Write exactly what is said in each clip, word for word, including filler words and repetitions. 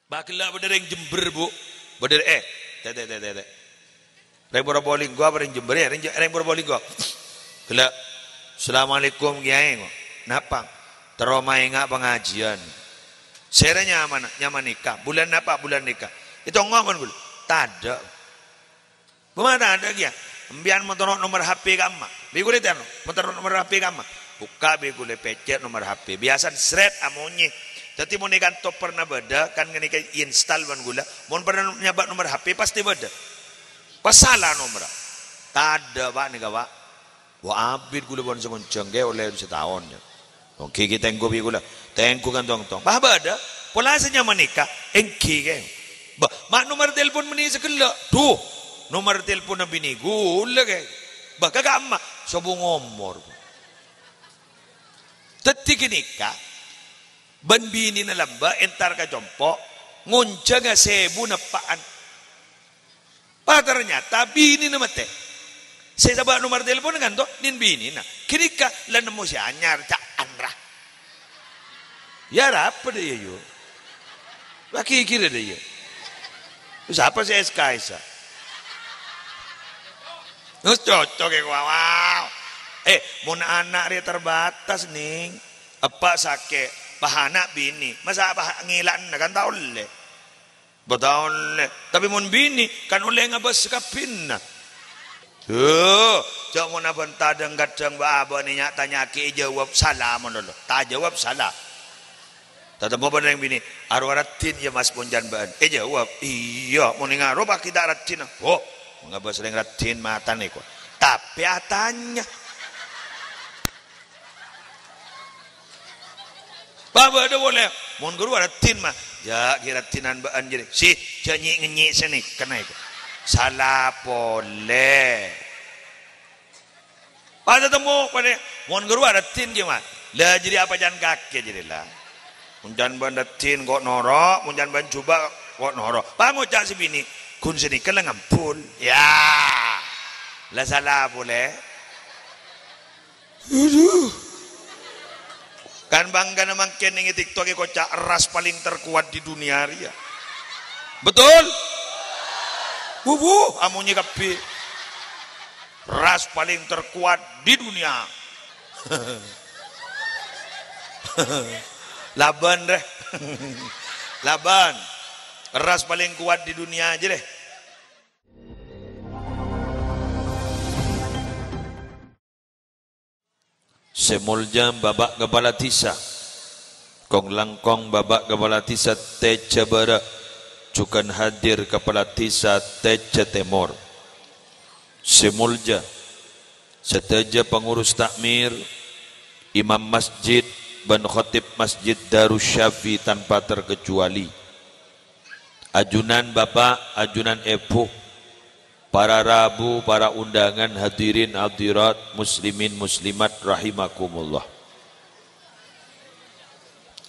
Bâ ghellâ' bâdâ rèng Jember, Bu. Bâdâ, eh, tè', tè', tè', tè', tè'. Rèng Probolinggo apa rèng Jember, ya? Rèng, rèng Probolinggo. Ghellâ', "Assalamualaikum, Kèyaè," ngo. "Napa?" "Terro maènga' pangajiân." "Sèra nyamana?" "Nyama nèka." "Bulân napa bulân nèka?" "Ètongngo mon bulân." "Tadâ'." "Bâ' tadâ' kèya?" "Empèyan mon terro nomer H P ka'emma." Bi' kulâ tèno, "Mon terro nomer H P ka'emma." Bukka' bi' kulâ pècè' nomer H P. Biyasana srèt amonyè. Dâddhi mon è kanto pernah bâdâ, kan ghânèka èinstal bân kulâ. Mon pernah nyabâ' nomer H P, pastè bâdâ. Pas sala nomerra. "Tadâ', Pak, nèka, Pak." "Wa', abit kulâ pon sè ngonjhâng, kè ollè sataon, ya." Ongghi, kè tèngghu bi' kulâ. Tèngghu kan tong-tong. "Bâ, bâdâ. Pola sè nyama nèka." "Èngghi, kè." "Bâ, ma' nomer telpon bânnè sè ghellâ'." "Dhu, nomer telponna binè kulâ, kè." "Bâ, ka ka'emma?" "Sobung omor." Dâddhi ghânèka, bân binèna lambâ' entar ka compo', ngonjhânga sèbu neppa'an. Pas ternyata binèna matè. Sè sabâ' nomer telpon kanto nèng binèna. Ghânèka la nemmo sè anyar, ca'an ra. Ya, arapa dâ' iyâ, yu? Lagi kira dâ' iyâ. Sapa sè S K S-a? Wis cocok è kowa, wow. Eh, mon ana' rè terbatas, Nèng. Eppa' sakè', bâ ana' binè. Masa' bâ ngèla'na kan ta' ollè. Bâ ta' ollè. Tapè mon binè, kan ollè ngabâs sakabbhinna. Duh, jhâ' mon abân tadhâng-kadhâng bâ-abâ nè nya'-tanya'aghi èjâwâb sala malolo. Ta' jâwâb sala. Tatemmo bân rèng binè, "Arowa raddhin, yâ, Mas, mon can bâ'ân?" Èjâwâb, "Iyâ, mon nèng arowa paghi' ta' raddhin." Oh, ngabâs rèng raddhin matana èko. Tapè atanya. Bâ bâdâ polè, "Mon ghâruwa raddhin, Ma'." "Jâ' ghi' raddhinan bâ'ân jârèya." "Sih, jâ' nyi'-ngènyi' sè nèka nèko." Sala polè. Pas tatemmo polè, "Mon ghâruwa raddhin ghi, Ma'." "La jârèya apa can kakè jârèya la. Mon can bâ'ân raddhin ko' noro', mon can bâ'ân jhubâ' ko' noro'." Pas ngoca' sè binè, "Ghun sè nèka la ngambul." Ya. La sala polè. Aduh. Kan bânggâna mangkèn nèng è TikTok èkoca' ras palèng terkuat di dunia rèya. Betul? Wuh, wuh, amonyè kabbhi. Ras palèng terkuat di dunia. Labân, rè. Labân. Ras palèng kuat di dunia jârèya. Sè molja Bapak Kepala Desa, kong-langkong Bapak Kepala Desa Tèja Bârâ', jhughân hadir Kepala Desa Tèja Tèmor. Sè molja sadhâjâ pangurus takmir, imam masjid, bân khotib Masjid Darussyafi tanpa terkecuali. Ajunan Bapak, ajunan Èbhu, para rabu, para undangan, hadirin hadirat, muslimin muslimat rahimakumullah.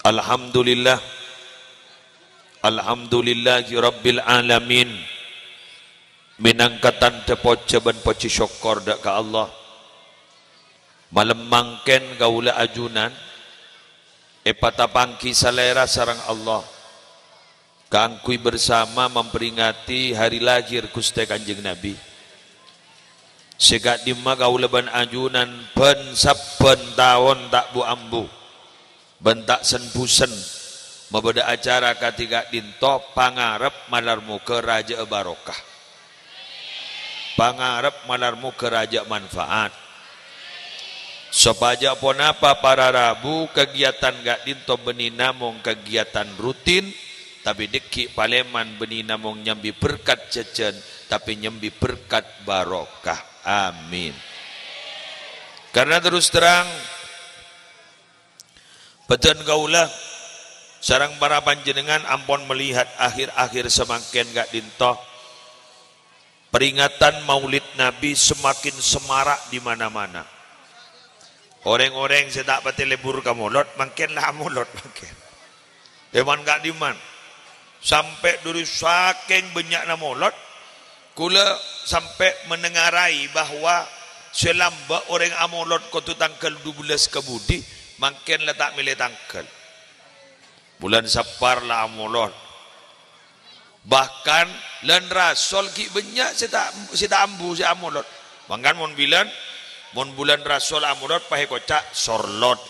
Alhamdulillah. Alhamdulillahirabbil alamin. Mènangka tandhâ pojhâ bân pojhi sokkor dâ' ka Allah. Malem mangkèn kaulâ ajunan èpatapangghi salèra sareng Allah kaangghuy bersama memperingati hari lahir Ghustè Kanjeng Nabi. Sè ka'dimma kaulâ bân ajunan bân sabbhân taon ta' bu-ambu bân ta' sen-bhusen mabâdâ acara kadhi ka'dinto, pangarep malar moghâ rajâ'â barokah. Pangarep malar moghâ rajâ'â manfaat. Sopajâ ponapa para rabu, kagiyatan ka'dinto bânnè namong kagiyatan rutin, tapè dhâggi' palèman bânnè namong nyambi berkat jhâjhân, tapè nyambi berkat barokah. Amin. Karena terus terang, bhâdhân kaulâ sareng para panjhennengngan ampon melihat akhir-akhir samangkèn ka'dinto, peringatan Maulid Nabi semakin semarak di mana-mana. Orèng-orèng sè ta' patè lebur ka molod, mangkèn la amolod mangkèn. È man-ka'dimman. Sampè' dhuri sakèng bânnya'na molod, kaulâ sampè' menengarai bahwa sè lambâ' orèng amolod kodhu tangghâl dubellâs ka budi, mangkèn la ta' mèlè tangghâl. Bulân Sappar la amolod. Bahkan, lan Rasul ghi' bânnya' sè ta', sè ta' ambu sè amolod. Mangkana mon bilân, mon bulân Rasul amolod, pas èkoca' sorlot.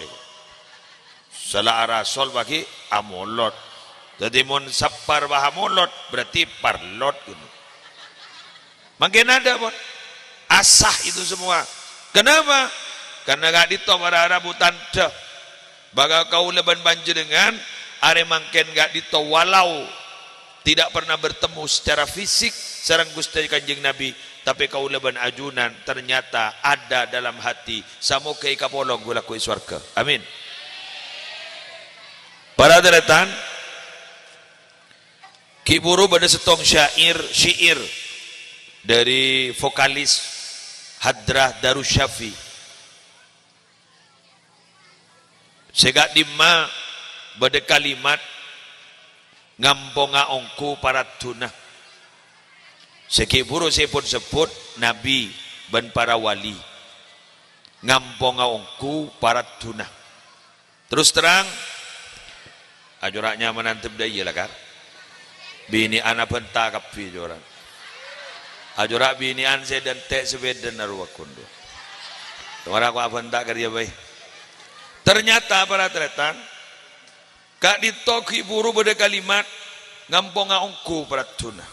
Sala'a Rasul pas ghi' amolod. Dhâddhi, mon seppar pas amolod, berarti parlot, gitu. Mangkèn adâ', pon. Asah itu semua. Kenapa? Karena ka'dinto para rabu tandhâ. Maka kaulâ bân panjhennengngan arè mangkèn ka'dinto walau tidak pernah bertemu secara fisik sareng Ghustè Kanjeng Nabi, tapè kaulâ bân ajunan ternyata ada dalam hati. Samoga èkapolong ghu-lagghu è sowarghâ. Amin. Para tarètan, ghi' bhuru bâdâ sèttong syair, syi'ir dari vokalis Hadrah Darussyafi. Sè ka'dimma bâdâ kalimat ngamponga ongghu paraddhuna. Sè ghi' bhuru sè èpon-sebbhut nabi bân para wali. Ngamponga ongghu paraddhuna. Terus terang, ajhâ' ra' nyamana dâ' iyâ la, Kar. Binè'an abhânta kabbhi, jhâ' ra'. Ajhâ' ra' binè'an sè dântè' sapèdana rowa ghun. Jhâ' ra' ko' abhânta karè bhâi. Ternyata, para tarètan, ka'dinto ghi' bhuru bâdâ kalimat ngamponga ongghu paraddhuna.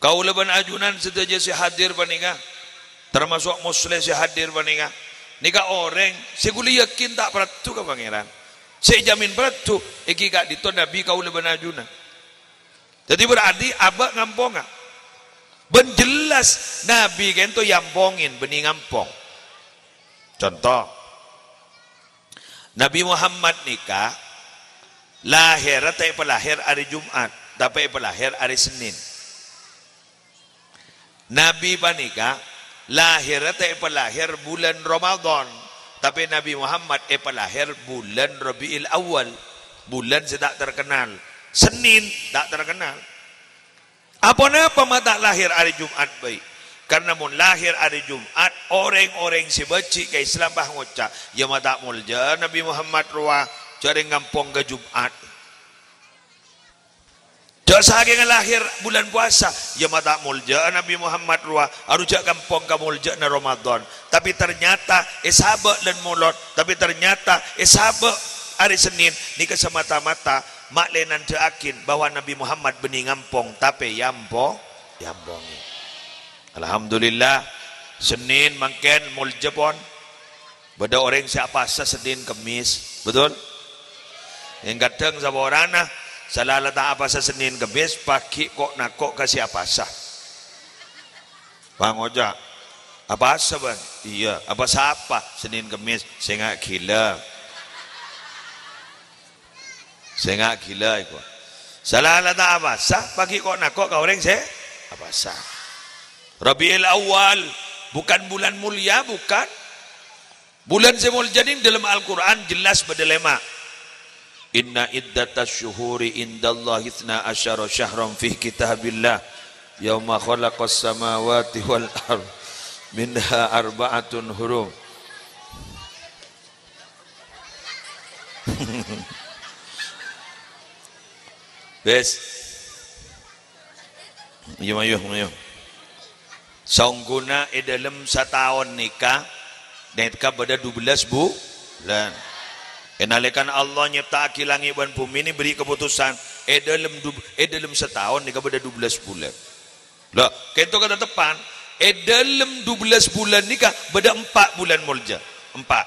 Kaulâ bân ajunan sadhâjâ sè hadir panèka, termasuk Musleh sè hadir panèka, nèka orèng sè kaulâ yakin ta' paraddhu ka Pangèran. Sè èjhâmin paraddhu èngghi ka'dinto nabi kaulâ bân ajunan. Dhâddhi, berarti abâ' ngamponga. Bân jelas nabi ka'dinto èampongè, bânnè ngampong. Conto, Nabi Muhammad nèka lahèrra ta' èpalahèr arè Jum'at, tapè èpalahèr arè Sennèn. Nabi panèka lahèrra ta' èpalahèr bulân Ramadan, tapè Nabi Muhammad èpalahèr bulân Rabiul Awal, bulân sè ta' terkenal. Sennèn ta' terkenal. Aponapa ma' ta' lahèr arè Jum'at bhâi? Karna mon lahèr arè Jum'at, orèng-orèng sè bâji' ka Islam pas ngoca', "Iyâ ma' ta' molja Nabi Muhammad rowa, jhâ' rèng ngampong ka Jum'at." Jhâ' sakènga lahèr bulân powasa, "Iyâ ma' ta' molja Nabi Muhammad rowa, arowa jhâ' ngampong ka moljâna Ramadan." Tapè ternyata èsabâ' lan molod, tapè ternyata èsabâ' arè Sennèn, nèka samata-mata ma' lè nandhâ'aghin bahwa Nabi Muhammad bânnè ngampong, tapè èampo-, èampongè. Alhamdulillah, Sennèn mangkèn molja pon. Bâdâ orèng sè apasa Sennèn Kemmès, betul? Yang kadhâng saporana, sala la ta' apasa Sennèn Kemmès, pas ghi' ko'-nako' ka sè apasa. Pas ngoca', "Apasa, Bân?" "Iyâ, apasa apa?" "Sennèn Kemmès." "Sènga' ghilâ." "Sènga' ghilâ," èkoca'. Sala la ta' apasa, pas ghi' ko'-nako' ka orèng sè apasa. Rabiul Awal bukan bulan mulia, bukan. Bulân sè molja nèng dâlem Al-Qur'an jelas bâdâ lèma'. "Inna iddatasy syuhuri indallahi itsna asyara syahran fi kitabillah yauma khalaqas samawati wal ard minha arba'atun hurum." Bes. Iyâ, mayu, mayu. Saongghuna è dâlem sataon nèka, nèka bâdâ dubellâs bu-, bulân. È nalèkana Allah nyèpta'aghi langngè' bân bhumè nè bherri' kapotosan, è dâlem dub-, è dâlem sataon nèka bâdâ dubellâs bulân. Lho, kento katateppan, è dâlem dubellâs bulân nèka bâdâ empa' bulân molja. Empa'.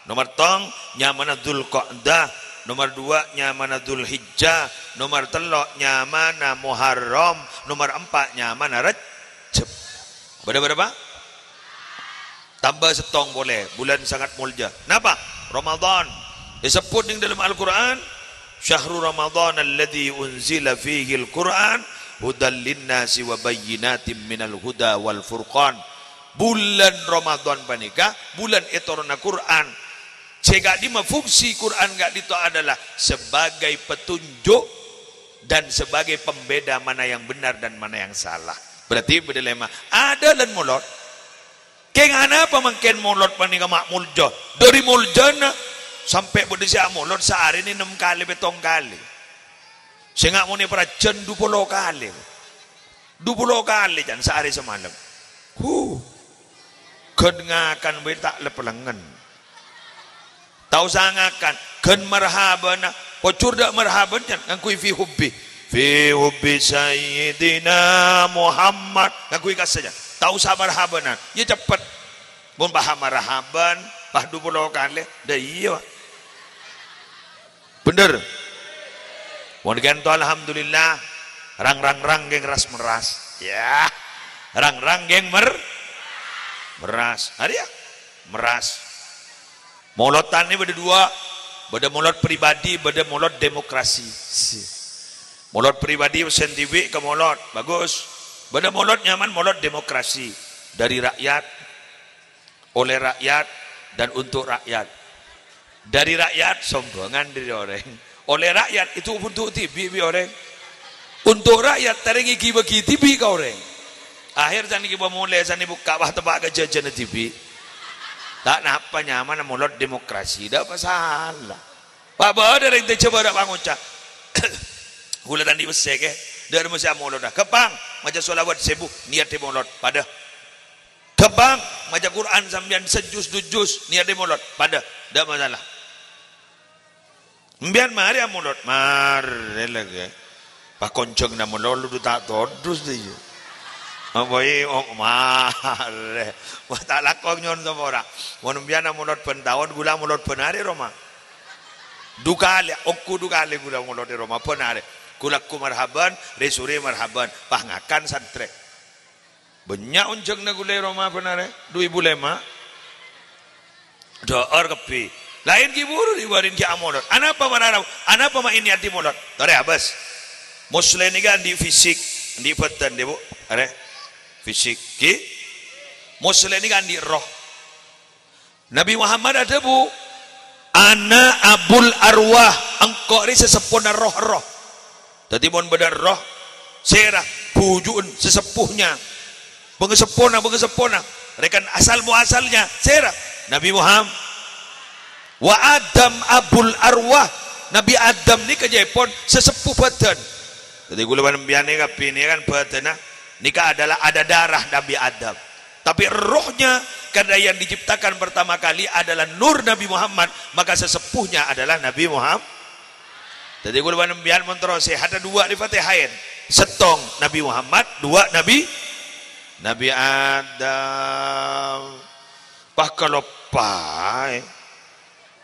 Nomer tong, nyamana Dzulqa'dah. Nomer dua, nyamana Dzulhijjah. Nomer tello', nyamana Muharram. Nomer empa', nyamana Rajab. Bâdâ bârâmpa? Tamba sèttong polè, bulân sangat molja. Napa? Ramadan. Èsebbhut nèng dâlem Al-Qur'an, "Syahru Ramadan alladzi unzila fihil Qur'an hudal linnasi wa bayyinatim minal huda wal furqan." Bulân Ramadan panèka bulân ètoronna Qur'an. Sè ka'dimma fungsi Qur'an ka'dinto adalah sebagai petunjuk dan sebagai pembeda mana yang benar dan mana yang salah. Berarti bâdâ lèma'. Adâ' lan molod. Kèng anapa mangkèn molod panèka ma' molja? Dâri moljana sampè' bâdâ sè amolod saarèna nem kalè, pèttong kalè. Sènga' monè parajân du polo kalè. Du polo kalè, can, saarè samalem. Huh. Ghân ngakan bhâi ta' lep-lengngen. Ta' osa ngakan. Ghân marhabana. Pojhur dâ' marhaban, can, ngangghuy fi hubbi. Fi hubbi Sayyidina Muhammad. Ngangghuy kassa', can. Ta' osa marhabanan. Iyâ, ceppet. Mon pas marhaban, pas du polo kalè. Dâ' iyâ, Pak. Bhender. Mon ghânto, alhamdulillah. Rang-rang-rang ghing ras-meras. Ya. Rang-rang ghing mer-, meras. Arèya. Meras. Molodhân nè bâdâ duwâ'. Bâdâ molod pribadi, bâdâ molod demokrasi. Si. Molod pribadi pèssèna dhibi' ka molod. Bagus. Bâdâ molod nyaman, molod demokrasi. Dâri rakyat. Oleh rakyat dan untuk rakyat. Dâri rakyat, sombongan dâri orèng. Oleh rakyat, itu untuk dhibi' bi' orèng. Untuk rakyat, tarèngè ghi-bâghi dhibi' ka orèng. Akhèr sanèka pamolè, sanè bukka', wah, teppa' ka jhâjhâna dhibi'. Ta' napa nyamana molod demokrasi, dâ' pasala. Pa' bâdâ rèng tèjhâ bârâ' pangoca'. Ghulâ ta' andi' pèssè, kè. Dâ' remma sè amolodhâ. Ghâmpang, maca sholawat sèbu, niyat è molod. Padâ. Ghâmpang, maca Qur'an sampèyan sajus du jus, niyat è molod. Padâ, dâ' masalah. Sampèyan marè amolod, marè lagi. Pas konjhângnga molod, lu ta' todus dâ' iyâ. Apa i-, oh, marè. Wah, ta' lako nyo'on sapora. Mon sampèyan amolod bân taon, ghulâ amolod bân arè, roma. Du kalè, ongghu du kalè ghulâ amolod è roma, bân arè. Ghulâ ghu marhaban, rè-sorè marhaban. Pas ngakan santrè. Bânnya' onjhângnga ghulâ è roma bân arè, du èbu lèma'. Dâ'âr kabbhi. Laèn ghi' buru èwârin ghi' amolod. Anapa mararau? Anapa ma' èniyat è molod? Torè abâs. Moslè nèka andi' fisik, andi' bâdân, dhi, Bu. Arè. Fisik. Ghi? Moslè nèka andi' roh. Nabi Muhammad adhâbu, "Ana abul arwah, engko' rè saseppona roh-erroh." Dhâddhi, mon bâdâ erroh, sèra buju'en seseppuhnya, bângaseppona, bângaseppona, rèkan asal muasalnya, sèra? Nabi Muhammad. "Wa Adam abul arwah," Nabi Adam nèka jâèpon saseppo bâdân. Dhâddhi, ghulâ bân sampèyan nèka, bhâdhânna nèka adalah ada darah Nabi Adam. Tapi rohnya, karena yang diciptakan pertama kali adalah nur Nabi Muhammad, maka sesepuhnya adalah Nabi Muhammad. Dhâddhi, ghulâ bân sampèyan mon terro sèhat, duwâ' rè Fatihaèn. Sèttong Nabi Muhammad, duwâ' Nabi, Nabi Adam. Pas kaloppaè.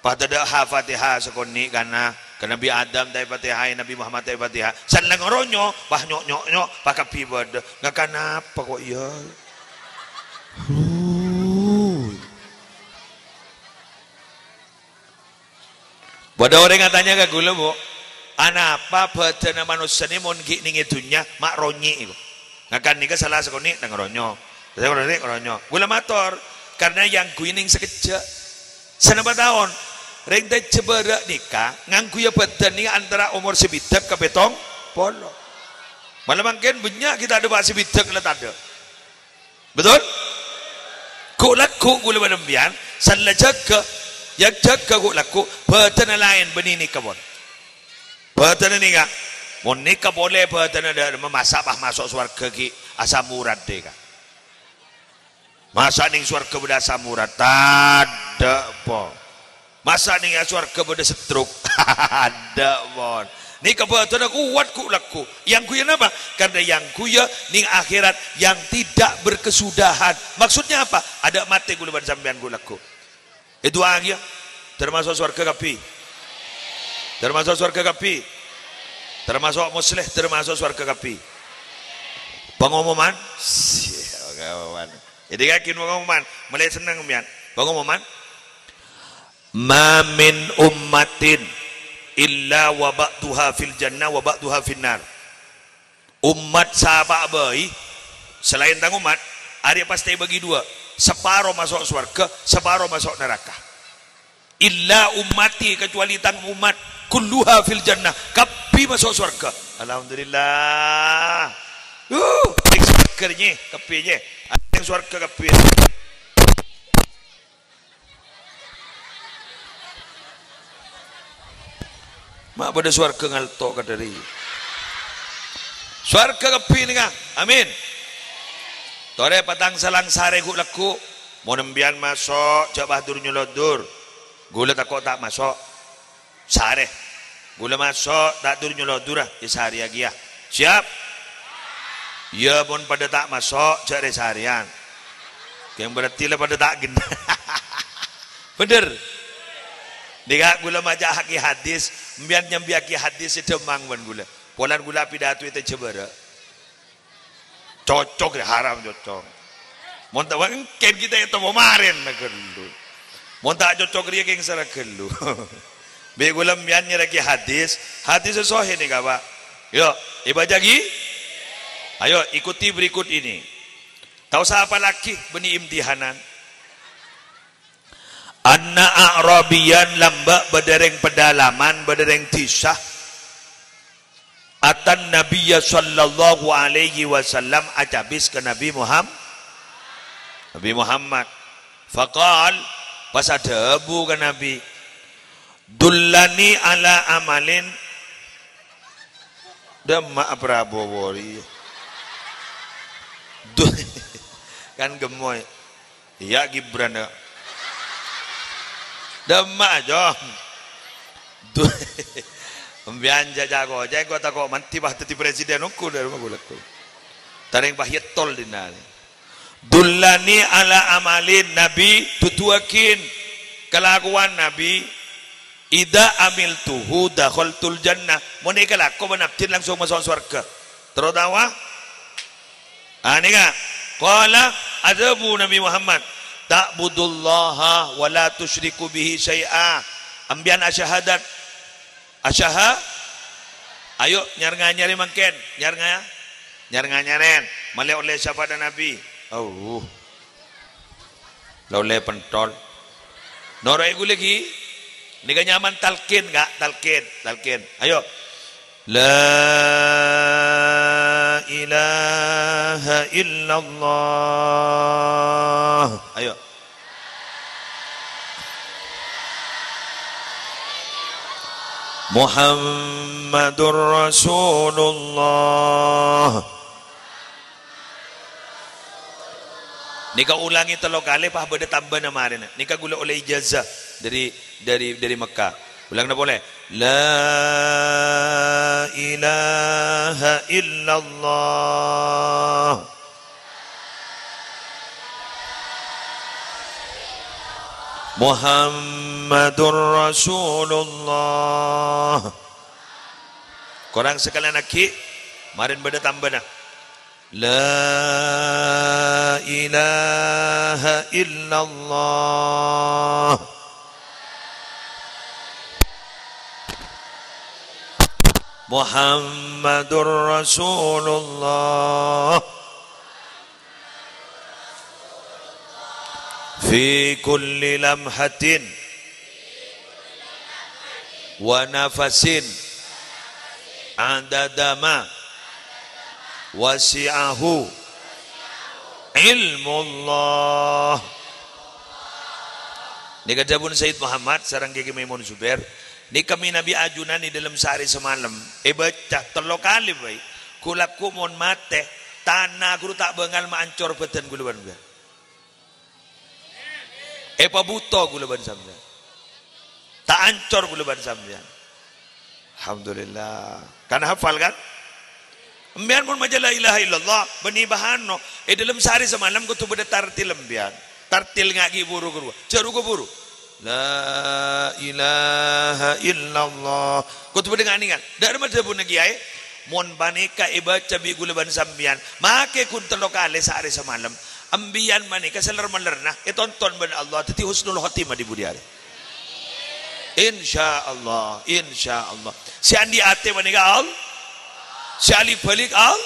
Pas tadâ' ha Fatiha sakonè' kana, ka Nabi Adam ta' èfatihai, Nabi Muhammad ta' èfatiha. San la ngoronyo, pas nyo'-nyo'-nyo', pas kabbhi bâdâ. Ngakan apa kok iyâ? Huh. Bâdâ orèng atanya ka ghulâ, Bu, "Anapa bâdânna manossa nè mon ghi' nèng è dhunnya ma' ronyè', Bu?" Ngakan nèka sala sakonè' tang ronyo. Sala sakonè' ronyo. Ghulâ mator, karena èyangghuy nèng sakejjhâ'. Sanapa taon? Rèng tèjhâ bârâ' nèka ngangghuyâ bâdân nèka antara omor sabidhâk ka pèttong polo. Mala mangkèn bânnya' ghi' tadâ' pa' sabidhâk la tadâ'. Betul? Ghu' lagghu' ghulâ bân sampèyan, sala jâgâ, èjâgâ ghu' lagghu', bâdânna laèn bânnè nèka pon. Bâdânna nèka, mon nèka polè bâdânna dâ' remma masa' pas maso' sowarghâ ghi' asamorat dâ' ka. Masa' nèng sowarghâ bâdâ asamorat? Tadâ', pon. Masa' nèng sowarghâ bâdâ setruk? Tadâ', pon. Nèka bâdânna kowat ghu' lagghu'. Èyangghuy napa? Karena èyangghuy nèng akhirat yang tidak berkesudahan. Maksudnya apa? Adâ' matè ghulâ bân sampèyan ghu' lagghu'. Èdu'aaghi, yâ. Tamaso' sowarghâ kabbhi. Tamaso' sowarghâ kabbhi. Tamaso' mosleh, tamaso' sowarghâ kabbhi. Pangomoman? Pangomoman. Jadi, yakin pangomoman. Mulai senneng, sampèyan. Pangomoman. "Ma min ummatin illa wa ba'duha fil jannah wa ba'duha fin nar." Ommat sapa'a bhâi, salaèn tang ommat, arèya pastè èbâgi duwâ', saparo maso' sowarghâ, saparo maso' naraka. "Illa ummati," kecuali tang ommat, "kulluha fil jannah," kabbhi maso' sowarghâ. Alhamdulillah. Uh, nèng sowarghâ rèya, kabbhi rèya. Nèng sowarghâ kabbhi. Ma' bâdâ sowarghâ ngalto' ka dâri. Sowarga kabbhi nèka. Amin. Torè patang salang sarè ghu'-lagghu'. Mon empèyan maso', jhâ' bâdur nyolodor. Ghulâ tako' ta' maso'. Sarè. Ghulâ maso', ta' dur nyolodora, èsarèyaghi, yâ. Siap? Iyâ, mon padâ ta' maso', jhâ' rè-sarèyan. Kèng berarti la padâ ta' ghenna. Bhender? Nèka ghulâ maca'aghi hadis, empèyan nyambiyaghi hadis sè dhâmmang bân ghulâ. Polana ghulâ apidato è Tèjhâbârâ'. Cocok rè, haram cocok. Mon ta' engkèn kita ètemmo marèna ghâllu. Mon ta' cocok rèya kèng sara ghâllu. Bi' ghulâ empèyan nyerraghi hadis, hadis sè sahih nèka, Pak. Yo, èbâcaghi. Ayo, ikuti berikut ini. Ta' osa apallaghi, bânnè imtihanan. Anna a'rabiyan, lambâ' bâdâ rèng pedalaman, bâdâ rèng dhisa. Atan Nabiyya sallallahu alaihi wasallam, acabis ka Nabi Muham-, Nabi Muhammad. Faqal, pas adhâbu ka Nabi, "Dullani ala amalin." Dâmma'a Prabowo rèya. Du-, kan gemmoy. Iyâ, Gibran, yâ. Dâmma'a, Jong. Du-, empèyan jhâ' ca-koca, engko' tako' mandi pas dhâddhi presiden, ongghu dâ' roma ghulâ. Tarèng pas yèttol dinna'. Dullani ala amalin, Nabi, duduwaghin kalakowan Nabi. "Idza amiltuhu dakhaltul jannah." Mon èkalako bân abdhina langsung maso' sowarga. Terro tao? Ah, nèka. Qala, adhâbu Nabi Muhammad, "Ta'budullaha wa la tusyriku bihi syai'a." Empèyan asyahadat. Asyaha-, ayo, nyar-nganyarè mangkèn. Nyar-nga-, nyar-nganyarèn. Malè ollè syafaat Nabi. Oh. La ollè pentol. Noro'è ghulâ ghi. Nèka nyaman talqin, Ka', talqin, talqin. Ayo. La ilaha illallah. Ayo. Muhammadur Rasulullah. Nèka olangè tello kalè, pas bâdâ tambâna marèna. Nèka ghulâ ollè ijazah dâri, dâri, dâri Mekkah. Olangna polè. La ilaha illallah. Muhammadur Rasulullah. Korang sakalèyan aghi', marèn bâdâ tambâna. La ilaha illallah. Muhammadur Rasulullah. Fi kulli lamhatin wa nafasin adada ma wasi'ahu ilmullah. Nèka dhâbuna Sayyid Muhammad sareng Kèyaè Maimun Zubair, nèka mènabi ajunan è dâlem saarè samalem, èbâca tello kalè bhâi, ghu-lagghu mon matè, tana ghuru ta' bângal maancor bhâdhân ghulâ bân bâ'na. Èpabhuto ghulâ bân sampèyan. Ta' ancor ghulâ bân sampèyan. Alhamdulillah. Kan hafal, kan? Empèyan mon maca la ilaha illallah, bânnè bahano, è dâlem saarè samalem kodhu bâdâ tartil empèyan. Tartil ngaghi buru-buru. Jhâ' ru-kaburu. La ilaha illallah. Kodhu bâdâ ngan-èngan. Dâ' remma dhâbuna kèyaè, mon panèka èbâca bi' ghulâ bân sampèyan, makè ghun tello kalè saarè samalem. Empèyan panèka sè ler-mellèrra ètonton bân Allah dhâddhi husnul khotimah è budi arè. Insyaallah, insyaallah. Sè andi' atè panèka Al-, sè ali-balik Al-,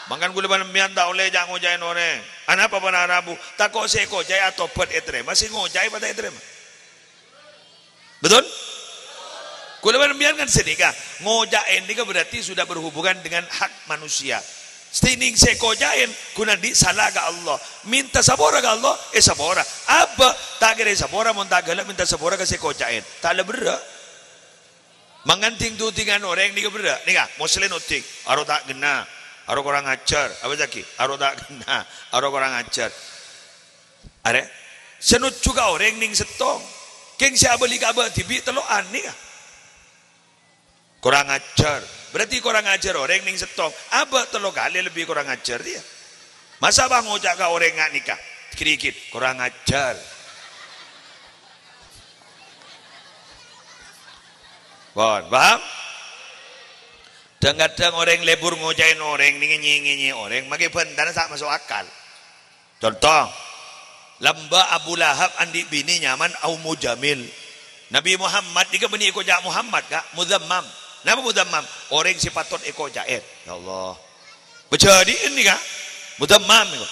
mangkana ghulâ bân sampèyan ta' ollè ca'-ngoca'èn orèng. Anapa para rabu? Tako' sè èkoca'è atobhât ètarèma, sè ngoca'è pas ta' ètarèma. Betul? Ghulâ bân sampèyan kan sanèka, ngoca'èn nèka berarti sudah berhubungan dengan hak manusia. Sè nèng sè èkoca'èn ghun andi' sala ka Allah. Mènta sapora ka Allah, èsapora. Abâ', ta' kèra èsapora, mon ta' ghellâ' mènta sapora ka sè èkoca'èn. Ta' la berrâ'. Mangkana ding-dudingan orèng nèka berrâ', nèka, Muslim oding, "Aro ta' ghenna, aro korang ajhâr." Apa ca'aghi? "Aro ta' ghenna, aro korang ajhâr." Arè, sè nojjhu ka orèng nèng sèttong. Kèng sè abâli ka abâ' dhibi' tello'an nèka. Korang ajhâr. Berarti korang ajhâr orèng nèng sèttong. Abâ' tello kalè lebbi korang ajhâr, yâ. Masa' bâ ngoca' ka orèng nga' nèka? Ghi-ghi, korang ajhâr. Pon, paham? Dhâng-kadhâng orèng lebur ngoca'è orèng, nèng ngènyè-ngènyè orèng, makè bhântana ta' maso' akal. Conto, lambâ' Abu Lahab andi' binè nyamana Ummu Jamil. Nabi Muhammad nèka bânnè èkoca' Muhammad, Ka', Muzammam. Napa Muzammam? Orèng sè patot èkoca'è. Ya Allah. Pajhâdhi'ân nèka, Muzammam nèka.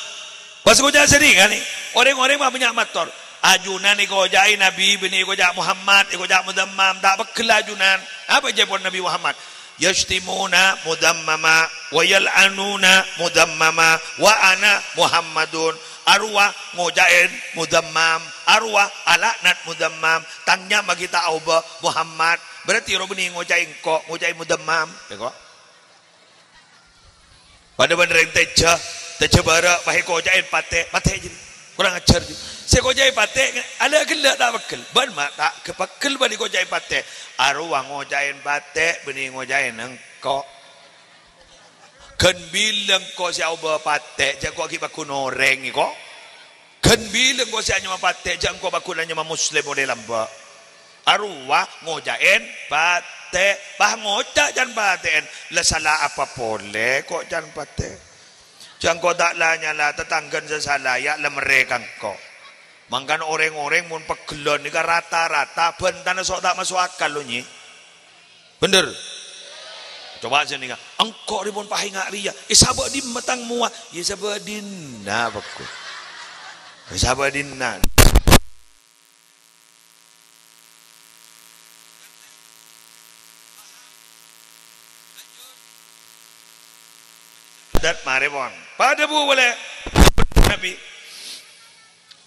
Pas ngoca' sèrèngnga nè, orèng-orèng ma' bânnya' mator, "Ajunan èkoca'è Nabi, bânnè èkoca' Muhammad, èkoca' Muzammam, ta' pegghel ajunan." Apa jâwâbbhâ Nabi Muhammad? "Yasytimuna Muzammama, wa yal'anuna Muzammama, wa ana Muhammadun." Arowa ngoca'è Muzammam, arowa ala'nat Muzammam, tang nyama ghi' ta' aobâ, Muhammad. Berarti ro bânnè ngoca'è engko', ngoca'è Muzammam. Engko'. Padâ bân rèng tèjhâ, tèjhâ bârâ', pas èkoca'è patè, patè jârèya. Korang ajhâr jârèya. Sè èkoca'è patè, alè' ghellâ' ta' pegghel. Bân ma' ta' pegghel bân èkoca'è patè. Arowa ngoca'è patè, bânnè ngoca'è engko'. Ghân bilâ engko' sè aobâ patè, jâ' engko' ghi' pagghun orèng, èko'. Ghân bilâ engko' sè anyama patè, jâ' engko' pagghun anyama Muslim ollè lambâ'. Arowa ngoca'è patè, pas ngoca' can patè'en, la sala apa polè ko' can patè. Jâ' engko' ta' la-nyala, tatangghâna sè sala, yâ, la merrè ka engko'. Mangkana orèng-orèng mon pegghellân nèka rata-rata bhântana so-, ta' maso' akal, lo, Nyi. Bhender? Coba sè nèka, "Engko' rè mon paènga' rèya, èsabâ' dimma tang mowa?" Yâ èsabâ' dinna', bhâghus. Èsabâ' dinna'. Dâ' marè, pon. Padâ bu polè. Nabi.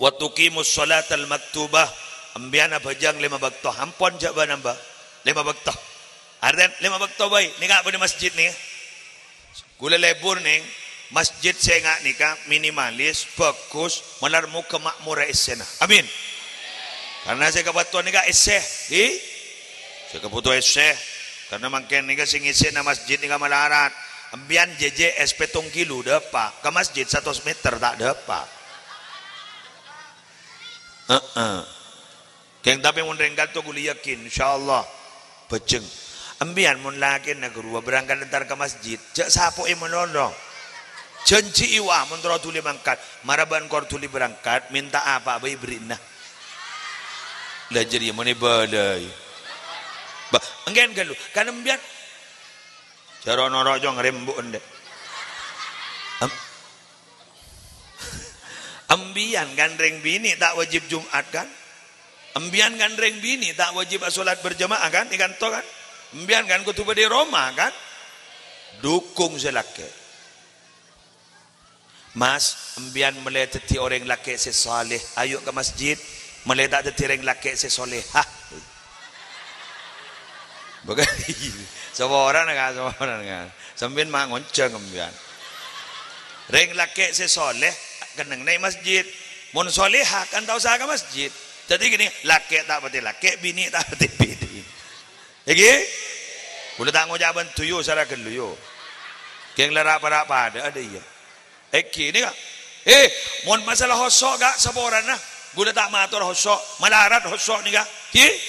"Wa tuqimus sholatal maktubah," empèyan abhâjâng lèma bâkto. Ampon jhâ' bân-nambâ. Lèma bâkto. Artèna lèma bâkto bhâi. Nèka bâdâ masjid nèka. Ghulâ lebur nèng masjid sè nga' nèka minimalis, bhâghus, malar moghâ ma'morra essèna. Amin. Karna sè kabhutowan nèka essè. Hi? Sè kabhuto essè. Karna mangkèn nèka sè ngèssèna masjid nèka malarat. Empèyan jhâjhâ es pèttong kilo dâpa'. Ka masjid satos meter ta' dâpa'. Heeh. Kèng, tapè mon rèng kanto ghulâ yakin, insyaallah, bhâjâng. Empèyan mon lakèna ghâruwa berangkat entar ka masjid, jhâ' sapo'è malolo. Jhânjhi'i, wa, mon terro dhuli mangkat, mara bân kor dhuli berangkat, mènta apa bhâi bherri'na. La jârèya mon èbâlâi. Bâ, engghân ghâllu, kan empèyan. Jhâ' ro'-noro' jhung rembu' endâ'. Em-, Empèyan kan rèng binè' ta' wajib Jum'at, kan? Empèyan kan rèng binè' ta' wajib asholat berjamaah, kan? È kanto, kan? Empèyan kan kodhu bâdâ è roma, kan? Dukung sè lakè'. Mas, empèyan mèlè dhâddhi orèng lakè' sè saleh, ayo ka masjid. Mèlè ta' dhâddhi rèng lakè' sè salehah. Bukan. Saporana, Ka', saporana, Ka'. Sampèyan ma' ngonjhâng, empèyan. Rèng lakè' sè saleh, kennengnga è masjid. Mon salehah, kan ta' osa ka masjid. Dhâddhi gini, lakè' ta' patè lakè', binè' ta' patè binè'. Èngghi? Ghulâ ta' ngoca' bân duyu, sara ghâllu, yu. Kèng la ra'-para' padâ, adâ iyâ. Èngghi nèka. Eh, mon masalah hoso', Ka', saporana. Ghulâ ta' mator hoso', malarat hoso' nèka. Ghi?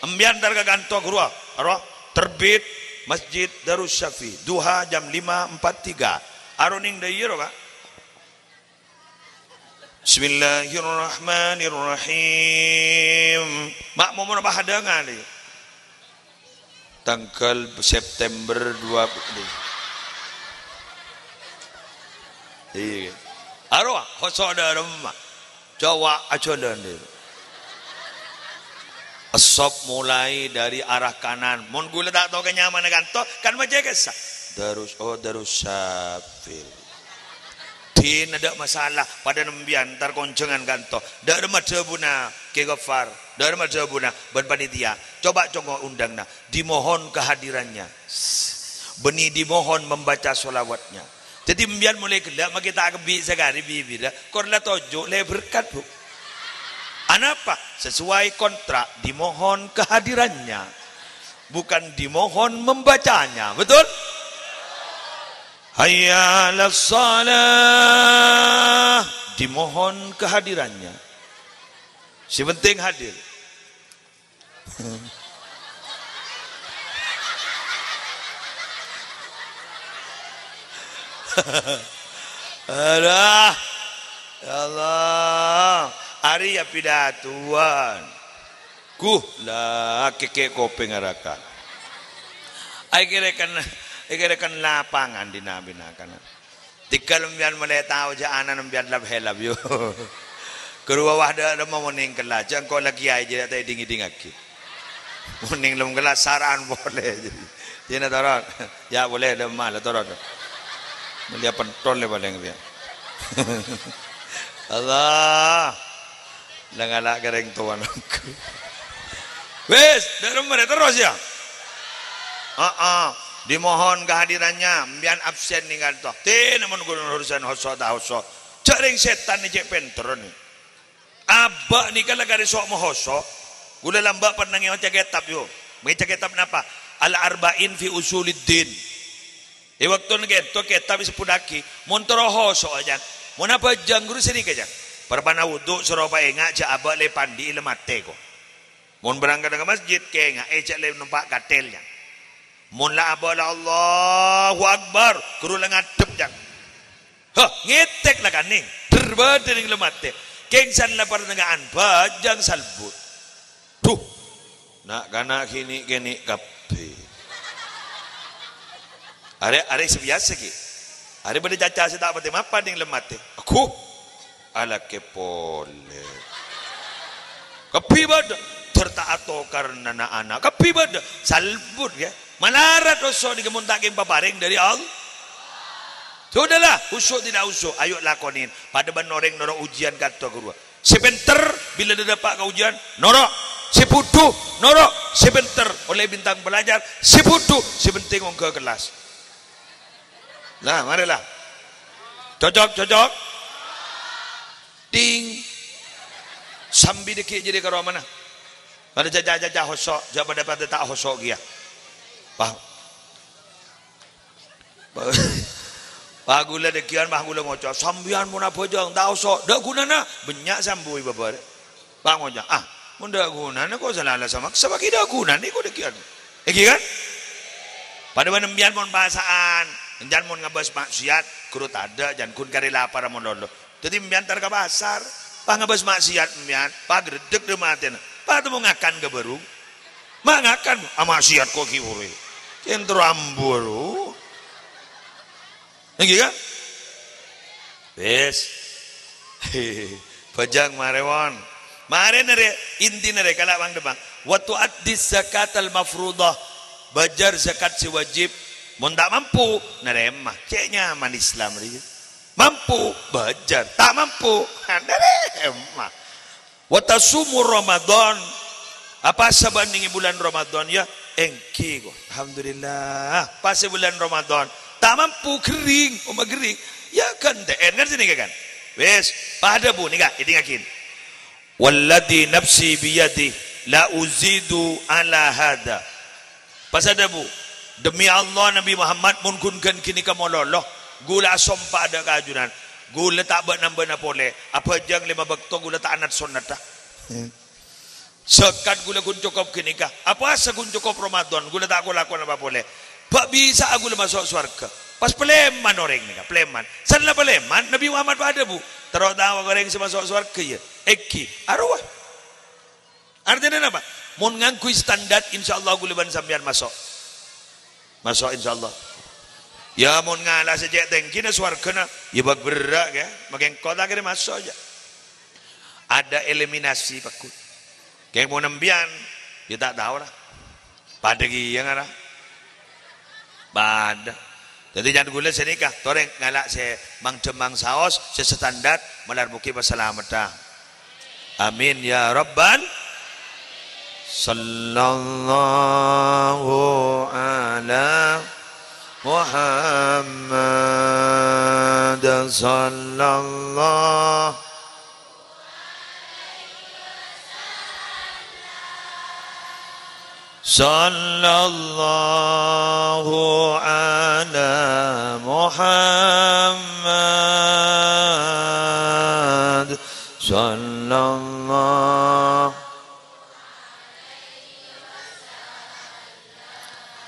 Empèyan entar ka kanto ghâruwa. Aro, terbit Masjid Darus Syafi. Duha jam lima empat tiga. Aro nèng dâ' iyâ ro, Ka'. Bismillahirrahmanirrahim. Ma'mum ro padâ ngalè. Tanggal September dua puluh. Iyâ. Aro, hoso' dâ' remma. Coba ajhâlân dulu. Sop mulai dari arah kanan. Mon ghulâ ta' tao ka nyamana kanto, kan ma' cè' kèsa. Darus, oh, Darus Syafi. D Ina, dâ' masalah, padâ nembiyân, entar konjhângan kanto. Dâ' remma dhâbuna Kè Ghaffar, dâ' remma dhâbuna bân panitia. Coba congo' undangna, dimohon kehadirannya. Bânnè dimohon membaca sholawatnya. Dhâddhi, embiyân molaè ghellâ' makè ta' kabbhi sakarè bibirra, kor la toju' lè berkat, Bu. Anapa? Sesuai kontrak, dimohon kehadirannya. Bukan dimohon membacanya. Betul? Hayya 'alas shalah. Dimohon kehadirannya. Si penting hadir. Aduh. Ya Allah. Arèya pidatowan. Guh, la kèkè' kopèng araka. Ai kèrèken, ai kèrèken lapangan dina-bina kana. Tèghâl embiyân molaè tao jâ' ana' embiyân lap-hèlap, yu. Ghuru wah dâ' remma mon nèng kellas, jâ' engko' la kèyaè jârèya ta' èdhing-èdhingngaghi. Mon nèng lem kellas, sara'an polè. Dina toron. Ya' polè, dâ' emma la toron. Mèlèya pentol lè palèng, ya. Allah. La ngala' ka rèng towana. Wis, dâ' remma rè terros, ya. Heeh. Dimohon kehadirannya, embiyân absen nèng kanto. Tèna mon ghulâ urusan hoso' ta' hoso'. Jâ' rèng sètan nè cè' pènterra nè. Abâ' nèka la karè so' mahoso'. Ghulâ lambâ' pernah ngèca kètab, yu. Ngèca kètab napa? Al-Arba'in fi Usuliddin. È bâktona kènto kètab èsebbhuttaghi, mon terro hoso'a, jâng. Mon abhâjâng ghuru sè nèka, jâng. Parpana wudhu, soro paènga' jâ' abâ' lè pandi'i lè matè, ko. Mon berangkat ka masjid, kènga'è jâ' lè nompa' katèl, jâng. Mon la abâ' la Allahu Akbar, ghuru la ngadhep, jâng. Hah, ngètèk la kanèng. Dher bâdâ nèng lè matè. Kèng san la partengngaan, bhâjâng salbut. Duh, na'-kana' kènè'-kènè' kabbhi. Arè, arè sè biyasa, ghi. Arè bâdâ caca sè ta' patè mapan nèng lè matè. Aghâ, alakè polè. Kabbhi bâdâ. Dher ta' atokar na'-kana'. Kabbhi bâdâ. Salbut, ghi. Malarat hoso' nèka mon ta' kèng paparèng dâri Allah. Sudahlah, khusyuk tidak khusyuk. Ayo lakonin. Padâ bân orèng noro' ujian ka'dinto ghâruwa. Sè pènter, bilâ dâpa' ka ujian, noro'. Sè bhudhu, noro'. Sè pènter, ollè bintang pelajar. Sè bhudhu, sè penting ongghâ kellas. Nah, marè la. Cocok, cocok. Ding. Sambi dâgghi' jârèya ka romana. Padâ caca-caca hoso', jâ' padâ-padâ ta' hoso' kèya. Wah. Pas ghulâ dâgghi'ân, pas ghulâ ngoca', "Sampèyan mon abhâjâng, ta' oso', dâ' ghunana." Bânnya' sè ambu è bâbâ rè. Pas ngoca', "Ah, mon dâ' ghunana, ko' sala-lasa maksa, bâgi dâ' ghunana ko' dâgghi'ân." Èngghi, kan? Padâ bân empèyan mon pasa'an, empèyan mon ngabâs maksiat, ghuru tadâ', jân ghun karè lapar mon lolo. Dâddhi empèyan entar ka pasar, pas ngabâs maksiat empèyan, pas greddhek dâ' matèna, pas temmo ngakan ka bârung. Ma' ngakan, amaksiat ko' ghi' orèng. Kèng terro ambu ro. Èngghi, kan? Wis. Bhâjâng marè, won. Marè nèrè, intina rè, kala' bâng-dâbâng. Wa tu'addi zakatal mafruḍah. Bâjâr zakat sè wajib. Mon ta' mampu, narèma. Cè' nyaman Islam rèya. Mampu, bâjâr. Ta' mampu, narèma. Wa tasumu Ramadan. Apowasa bâ'na nèng bulân Ramadan, ya? Èngghi, ko. Alhamdulillah. Apowasa bulân Ramadan. Ta' mampu, ghering. Omma ghering. Ya, ghântè'èn, kan, sè nèka, kan? Wis, padâ, Bu, nèka, èdingngaghi. "Walladzi nafsi biyadihi la uzidu ala hadza." Pas adhâbu, "Demi Allah, Nabi Muhammad, mon ghun ghân ghânèka malolo, ghulâ asompa adâ' ka ajunan, ghulâ ta' bâ'-nambâna polè, abhâjâng lèma bâkto ghulâ ta' anat sonnadhâ. Zakat ghulâ ghun cokop ghânèka, apowasa ghun cokop Ramadan, ghulâ ta' ko-lako napa polè. Bâ' bisa'a ghulâ maso' sowarghâ." Pas palèman orèng nèka, palèman. San la palèman, Nabi Muhammad pas adhâbu, "Terro tao ka orèng sè maso' sowarghâ, ya?" Èngghi, arowa. Artèna napa? Mon ngangghuy standar, insyaallah ghulâ bân sampèyan maso'. Maso', insyaallah. Ya, mon ngala' sè cè' tèngghina sowarghâna, ya bâk berrâ', ya. Makè engko' ta' kèra maso', ya. Ada eliminasi, pagghun. Kèng mon empèyan, ya ta' tao, la. Padâ kèya, ngara. Padâ. Dhâddhi, can kaulâ sanèka, torè ngala' sè mang-dhâmmang saos, sè standar, malar moghi pasalameddhâ. Amin, ya Rabbal. Sallallahu ala Muhammad, sallallahu Sallallahu ala Muhammad. Sallallahu.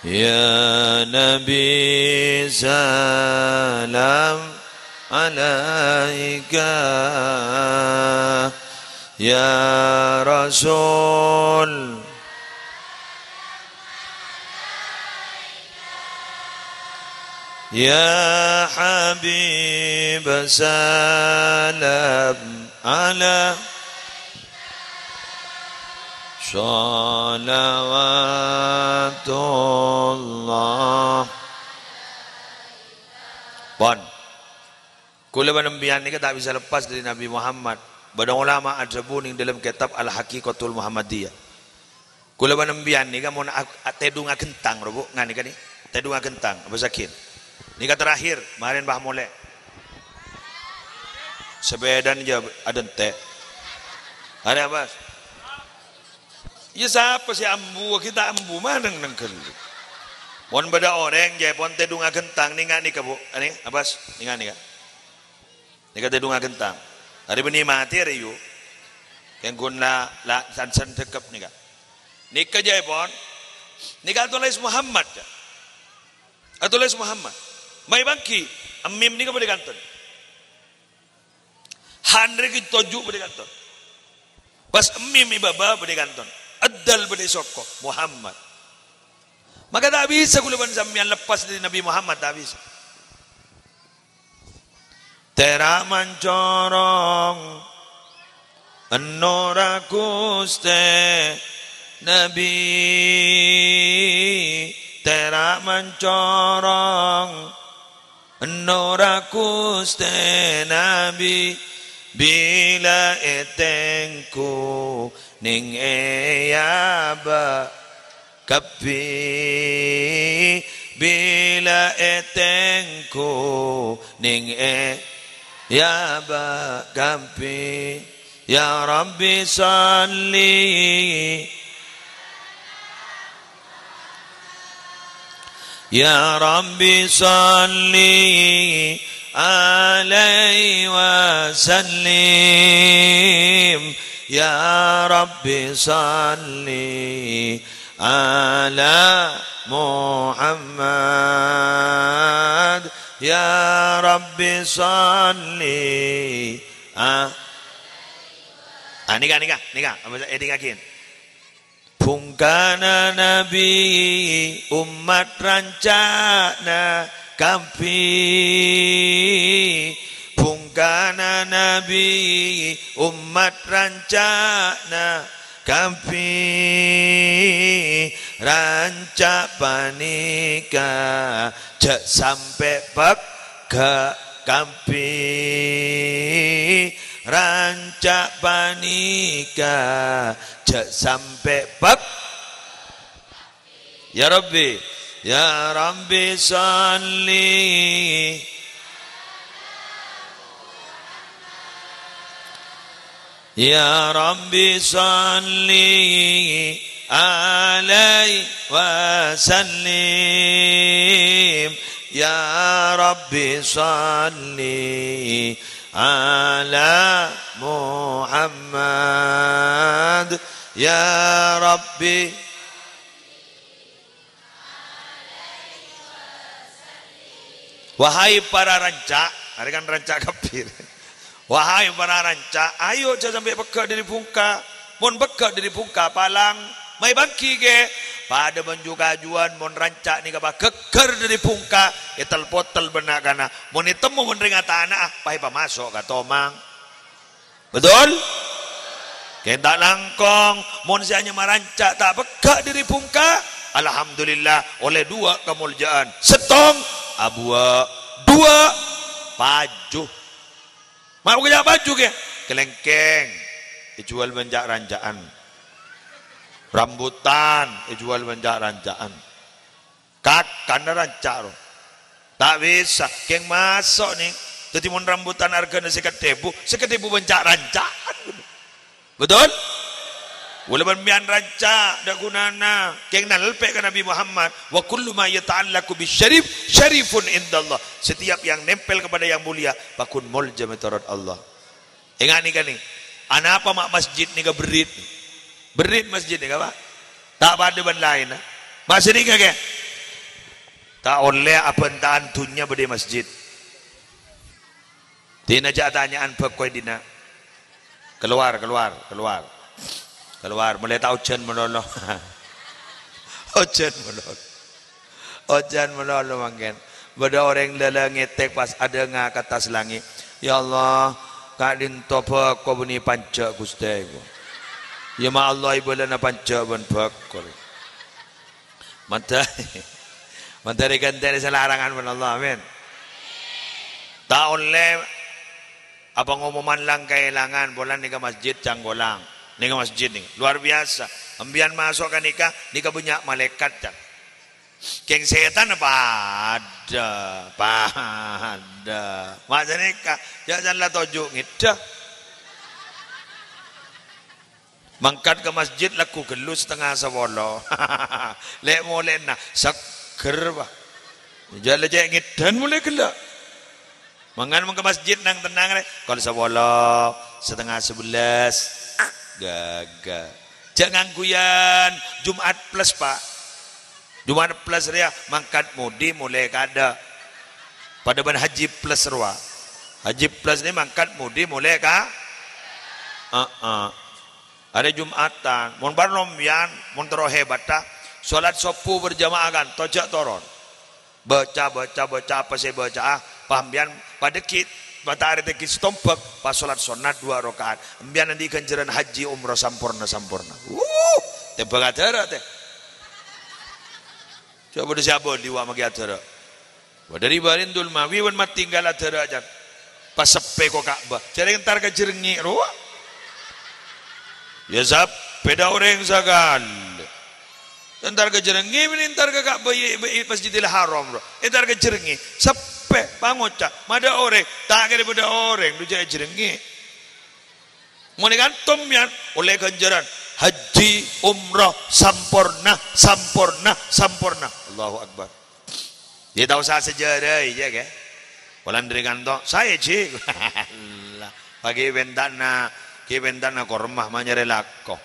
Ya Nabi, salam alaika. Ya Rasul. Ya Habib, salam ala. Shalawatullah. Pon. Kaulâ bân sampèyan nèka ta' bisa lepas dâri Nabi Muhammad. Bâdâ ulama adhâbu neng dâlem kètab Al-Haqiqatul Muhammadiyah. Kaulâ bân sampèyan nèka mon a-, a-, tèdung aghentang, robu, nganèka nè. Tèdung aghentang, apa sakèn? Nèka terakhir, marèn pas molè. Sapèdana jâ adântè'. Arè apa? Iyâ, sapa sè ambu, ghi' ta' ambu, maneng neng ghâllu. Mon bâdâ orèng, jâ pon tèdung aghentang, nènga' nèka, Bu. Anè, Abbas, nènga' nèka. Nèka tèdung aghentang. Arè bânnè matè, arè, yu. Kèng ghun la, la, san-san dhâkep nèka. Nèka jâ pon. Nèka atolès Muhammad, jâ. Atolès Muhammad. Maèpanggi, emmim nèka bâdâ kanton. Han rèya toju' bâdâ kanton. Pas emmim è bâbâ bâdâ kanton. Eddal bâdâ è soko, Muhammad. Maka ta' bisa kaulâ bân sampèyan lepas dâri Nabi Muhammad, ta' bisa. Tèra' mancorong, ennorra Ghustè Nabi. Tèra' mancorong, Ennorra Ghustè Nabi, bilâ ètengghu neng è abâ' kabbhi, bilâ ètengghu neng è abâ' kabbhi. Ya Rabbi shalli. Ya Rabbi shalli alaihi wa sallim. Ya Rabbi shalli ala Muhammad. Ya Rabbi shalli a-, Ah, nèka, nèka, nèka. Apa, eh, nèka, ghi. Bhungkana Nabi, ommat ranca'na kabbhi. Bhungkana Nabi, ommat ranca'na kabbhi. Ranca' panèka jhâ' sampè' pegghâ' kabbhi. Ranca' panèka jhâ' sampè' peg-, Ya Rabbi, ya Rabbi shalli. Ya Rabbi shalli alaihi wa sallim. Ya Rabbi shalli ala Muhammad. Ya Rabbi. Wahai para ranca', arè kan ranca' kabbhi. Wahai para ranca', ayo jhâ' sampè' pegghâ' dâri bhungka. Mon pegghâ' dâri bhungka, palang. Maèpanggi, ghi. Padâ bân ju-kajuwân, mon ranca' nèka pagheggher dâri bhungka, ètel-potel bân na'-kana'. Mon ètemmo bân rèng atana'a, pas èpamaso' ka tomang. Betul? Kèng ta' langkong, mon sè anyama ranca' ta' pegghâ' dâri bhungka, alhamdulillah, ollè duwâ' kamolja'an. Sèttong, Abuwâ'. Duwâ'. Paju. Ma' bâkal ja' paju kèya. Kalèngkèng. Èjhuwâl bân ca'-ranca'an. Rambutan. Èjhuwâl bân ca'-ranca'an. Kakanna ranca', ro. Ta' bisa. Kèng maso', nèng. Dhâddhi, mon rambutan arghâna sèket èbu, sèket èbu bân ca'-ranca'an. Betul? Wala bân mèyan ranca', ta' ghunana. Kèng nalpè' ka Nabi Muhammad, "Wa kullu ma yata'allaqu bisyarif, syarifun indallah." Setiap yang nempel kepada yang mulia, pagghun molja mètorot Allah. Enga' nèka, nèng. Anapa ma' masjid nèka berrit? Berrit masjid nèka, Pa'. Ta' padâ bân laènna. Ma' sanèka, kè? Ta' ollè abhânta'an dhunnya bâdâ è masjid. Dinah jhâ' tanya'an bhâko è dinna'. Kalowar, kalowar, kalowar. Kalowar, molaè ta' ojhân malolo. Ojhân malolo. Ojhân malolo mangkèn. Bâdâ orèng lâlâ ngètèk pas adhânga ka attas langngè', "Ya Allah, ka'dinto bhâko bânnè panjhâ', Ghustè." Iyâ, ma' Allah èbâlâna panjhâ' bân bhâko. Mandhâr, mandhâr èghântè'è sè larangan bân Allah. Amin. Ta' ollè apa ngomoman lang kaèlangan, polana nèka masjid cangkolang. Nèka masjid nèka. Luar biasa. Sampèyan maso' ka nèka, nèka bânnya' malaèkat, can. Kèng sètanna padâ, padâ. Ma' sanèka, jhâ' san la toju' ngèdhâ. Mangkat ka masjid lagghu ghâllu satengnga sapolo. Lè'-molè'na seggher, Pa'. Jhâ' la cè' ngèdhâ molaè ghellâ'. Mangkana mon ka masjid nang-tennang rè, kol sapolo, satengnga sabellâs. Ghâghâ. Jhâ' ngangghuyan Jum'at Plus, Pa'. Jum'at Plus rèya mangkat modi molaè kaadâ'. Padâ bân Haji Plus rowa. Haji Plus nè mangkat modi molaè ka-, heeh. Arè Jum'atan, mon parlo sampèyan, mon terro hebatta, sholat subuh berjamaah kanto jhâ' toron. Baca, baca, baca apa sè èbâca'a, pas sampèyan padâ ghi', matahari tèngghi satombhâk, pas sholat sunnat duwâ' raka'at. Sampèyan andi' ghânjhârân haji umroh samporna-samporna. Wuh, tèmbhâng adârâ, tè. Coba dhi' sè abâli wa' maghi adârâ. Wa' dhâri bâri' Dulmawi bân matinggal adârâ, can. Pas seppè ko Ka'bah. Jhâ' rèng entar ka Jrengngè' rowa. Iyâ, sappè dâ' orèng sakalè. Entar ka Jrengngè', bân entar ka Ka'bah, i-, i-, Masjidil Haram, ro. Entar ka Jrengngè'. Seppè, pangoca'. Ma' dâ' orèng. Ta' kèra bâdâ orèng, dhu jhâ' è Jrengngè'. Mon è kanto sampèyan, ollè ghânjhârân haji umroh samporna, samporna, samporna. Allahu Akbar. Iyâ, ta' osa sejarah, iyâ, kè? Polana dhâri kanto, saè, Ji. Allah. Paghi' pentana, ghi' pentana korma, ma' nyarè lako.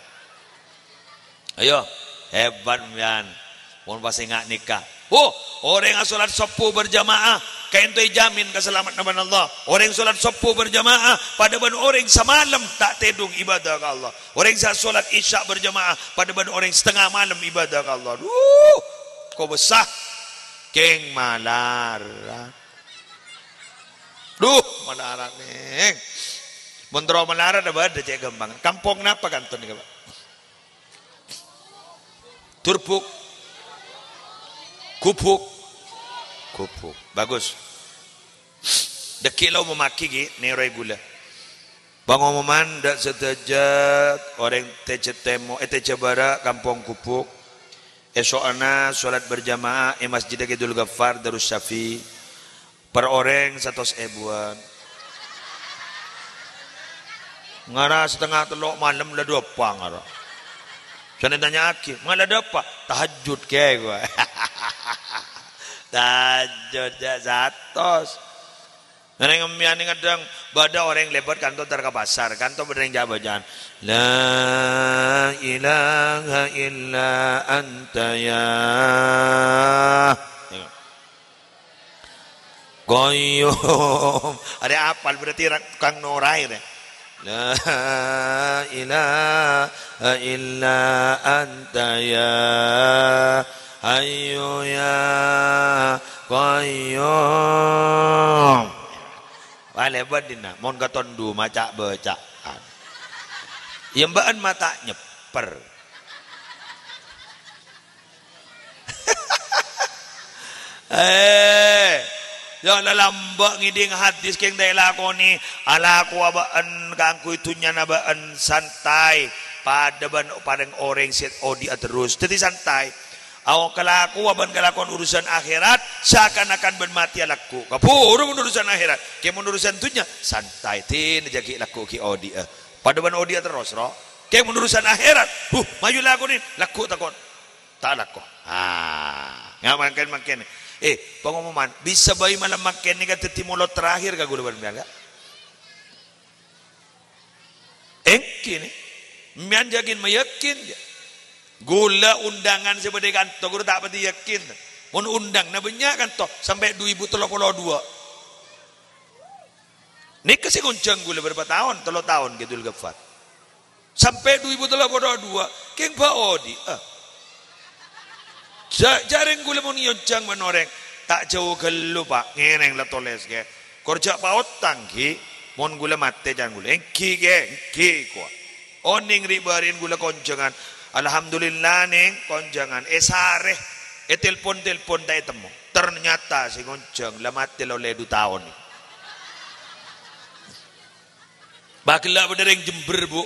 Ayo, hebat sampèyan. Mon pas enga' nèka. Oh, orèng asolat subuh berjamaah, kaènto èjamin kasalameddhânna bân Allah. Orèng solat subuh berjamaah, padâ bân orèng samalem ta' tèdung ibadah ka Allah. Orèng sè asolat isya berjamaah, padâ bân orèng satengnga malem ibadah ka Allah. Duh, kobâsa. Kèng malarat. Duh, malarat, nèng. Mon terro malarat, bâdâ cè' ghâmpang. Kampong napa kanto nèka, Pa'? Turbuk. Gubuk. Gubuk. Bagus. Dhâggi' la omommaghi, ghi, nèroè ghulâ. Pangomoman dâ' sadhâjâ orèng Tèjâ Tèmo-, eh, Tèjâ Bârâ', Kampong Gubuk. Èso'na solat berjamaah è Masjidda Kè Abdul Ghaffar Darussyafi. Per orèng satos èbuwân. Ngara satengnga tello' malem la dâpa' ngara. Sè ètanya'aghi, "Ma' la dâpa'?" "Tahajjud, Kè," kowa. Tahajjud jhâ' satos. Ngèrèng sampèyan nèng kadhâng bâdâ orèng lèbât kanto entar ka pasar, kanto bâdâ orèng ca'-bâca'an. "La ilaha illa anta ya." Qayyum. Arè apal berarti ra-, tukang noraè, rè. La ilaha illa anta ya hayyu ya qayyum. Wah, lèbât dinna', mon katon dhu maca' bâca'an. Iyâ, mbâ'ân ma' ta' nyèpper. Eh, ya, la lambâ' ngèdhing hadis kèng ta' èlakonè. Alakowa bâ'ân kaangghuy dhunnyana bâ'ân santai, padâ bân parèng orèng sè odi'â terros. Dhâddhi santai. Aon kalakowa bân kalakowan urusan akhèrat, seakan-akan bân matèya lagghu'. Kabhuru mon urusan akhèrat. Kèng mon urusan dhunnya, santai, dinah jhâ' ghi' lagghu' ghi' odi'â. Padâ bân odi'â terros, ro. Kèng mon urusan akhèrat, huh, mayu lakonè, lagghu' tako'. Ta' lako. Ah, nga' mangkèn, mangkèn. Eh, pengumuman, bisa bhâi malem mangkèn nèka dhâddhi molod terakhir ka ghulâ bân sampèyan, ga'? Èngghi, nè. Sampèyan yakin mayakin, ya. Ghulâ undangan sè bâdâ è kanto, ghulâ ta' patè yakin. Mon undanganna bânnya' kanto, sampè' du èbu tello polo duwâ'. Nèka sè ngonjhâng ghulâ bârâmpa taon, tello taon, Kè Dul Ghaffar. Sampè' du èbu tello polo duwâ', kèng bâ' odi'â. Ja-, jhârèng ghulâ mon èonjhâng bân orèng, ta' jhâu ghâllu, Pa', ngèrèng la tolès, Kè. Kor jhâ' paotang, ghi. Mon ghulâ matè, can ghulâ. Èngghi, Kè, èngghi, kowa. Onèng ri'-bâri'ân ghulâ konjhângan. Alhamdulillah, Nèng, konjhângan. Èsarè, ètelpon-telpon ta' ètemmo. Ternyata sè ngonjhâng la matè la ollè du taon. Bâ' ghellâ' bâdâ rèng Jember, Bu.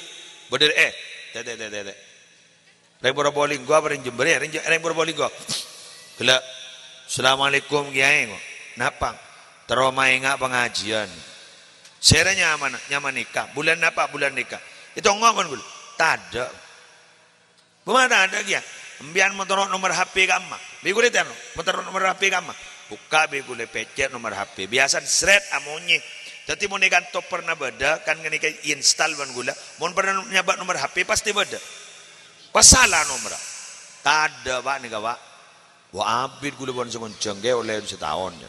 Bâdâ, eh, tè', tè', tè', tè', tè'. Rèng Probolinggo apa rèng Jember, ya? Rèng Je-, rèng Probolinggo. Ghellâ'. "Assalamualaikum, Kèyaè," ko'. "Napa?" "Terro maènga' pangajiân." "Sèra nyamana?" "Nyama nèka." "Bulân napa bulân nèka?" "Ètongngo' mon ghulâ." "Tadâ'." "Bâ' ma' tadâ' kèya?" "Empèyan matoro' nomer H P ka'emma." Bi' ghulâ tèno, "Matoro' nomer H P ka'emma?" Bukka' bi' ghulâ pècè' nomer H P. Biyasana srèt amonyè. Dhâddhi mon è kanto pernah bâdâ, kan ghânèka èinstal bân ghulâ. Mon pernah nyabâ' nomer H P, pastè bâdâ. Pas sala nomerra. Tadâ', Pa', nèka, Pa'. Wa abit ghulâ bân sè ngonjhâng, Kè, ollè sataon, ya.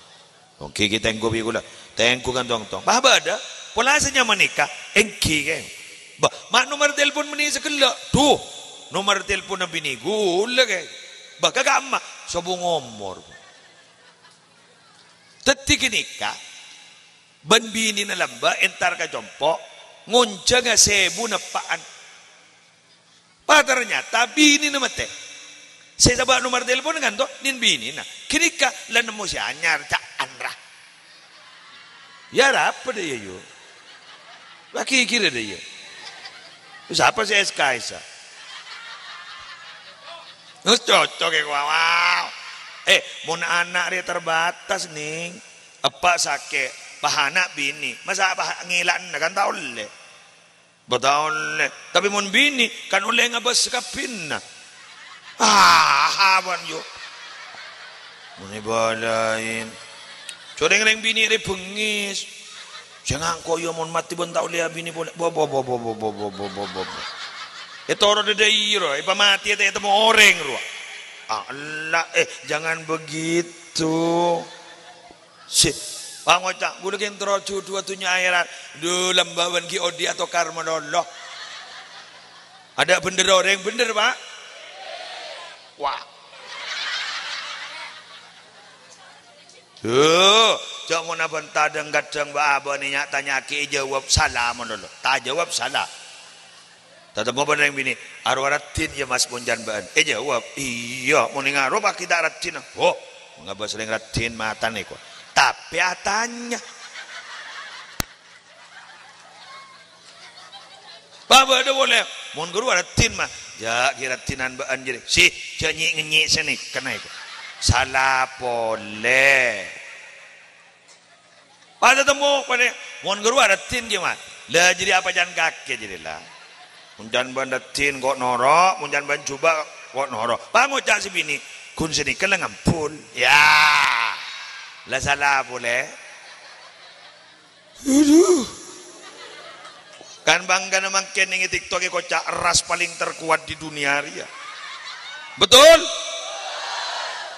Ongghi, ghi, tèngghu bi' ghulâ. Tèngghu kan tong-tong. Bâ, bâdâ. Pola sè nyama nèka, èngghi, Kè. Bâ, ma' nomer telpon bânnè sè ghellâ'. Dhu, nomer telponna binè ghulâ, Kè. Bâ, ka ka'emma, sobung omor. Dhâddhi ghânèka, bân binèna lambâ' entar ka compo', ngonjhânga sèbu neppa'an. Pa, ternyata binèna matè. Sè sabâ' nomer telpon kanto, nèn binèna. Ghânèka la nemmo sè anyar, ca'an ra. Ya, arapa dâ' iyâ, yu? La ghighirâ dâ' iyâ. Sapa sè S K S-a? Wis cocok è kowa, wow. Eh, mon ana' rè terbatas, Nèng. Eppa' sakè', pas ana' binè. Masa' pas ngèla'na kan ta' ollè. Bâ ta' ollè. Tapè mon binè, kan ollè ngabâs kabbhina. Ah, bân, yu. Mon èbâlâi. Jhâ' rèng-rèng binè rè bengngès. Sè ngangko' iyâ mon matè bân ta' ollè abinè polè. Bo, bo, bo. Ètoro dâdâ iyâ rowa, èpamatèyâ ta' ètemmo orèng rowa. Ah, ella, eh, jangan begitu. Sè, pangoca', ghulâ kèng terro jhudhuwâ dhunnya akhèrat. Dhu, lambâ' bân ghi' odi' atokar malolo. Adâ' bhender orèng, bhender, Pa'? Wah. Dhu, jhâ' mon abân tadhâng-kadhâng bâ'-abâ' nè nya'-tanya'aghi èjâwâb sala malolo. Ta' jâwâb sala. Tatemmo bân rèng binè, "Arowa raddhin, yâ, Mas, mon can bâ'ân?" Èjâwâb, "Iyâ, mon nèng arowa pas ghi' ta' raddhin." "Ho, ngabâs rèng raddhin matana, ko'." Tapè atanya. Pabâdâ polè, "Mon ghâruwa raddhin, Ma'." "Jâ', ghi' raddhinan bâ'ân jârèya." "Si, jâ' nyè'-ngènyè' sè nèkana, ko'." Sala polè. Pas tatemmo, panè, "Mon ghâruwa raddhin, ghi, Ma'." "La, jârèya apa can kakè jârèya, la? Mon can bâ'ân raddhin, ko' noro', mon can bâ'ân jhubâ', ko' noro'." Pangoca' sè binè, "Ghun sè nèka la ngambul." Yâ. La sala polè. Aduh. Kan bângkana mangkèn nèng è TikTok èkoca' ras paling terkuat di dunia rèya. Betul?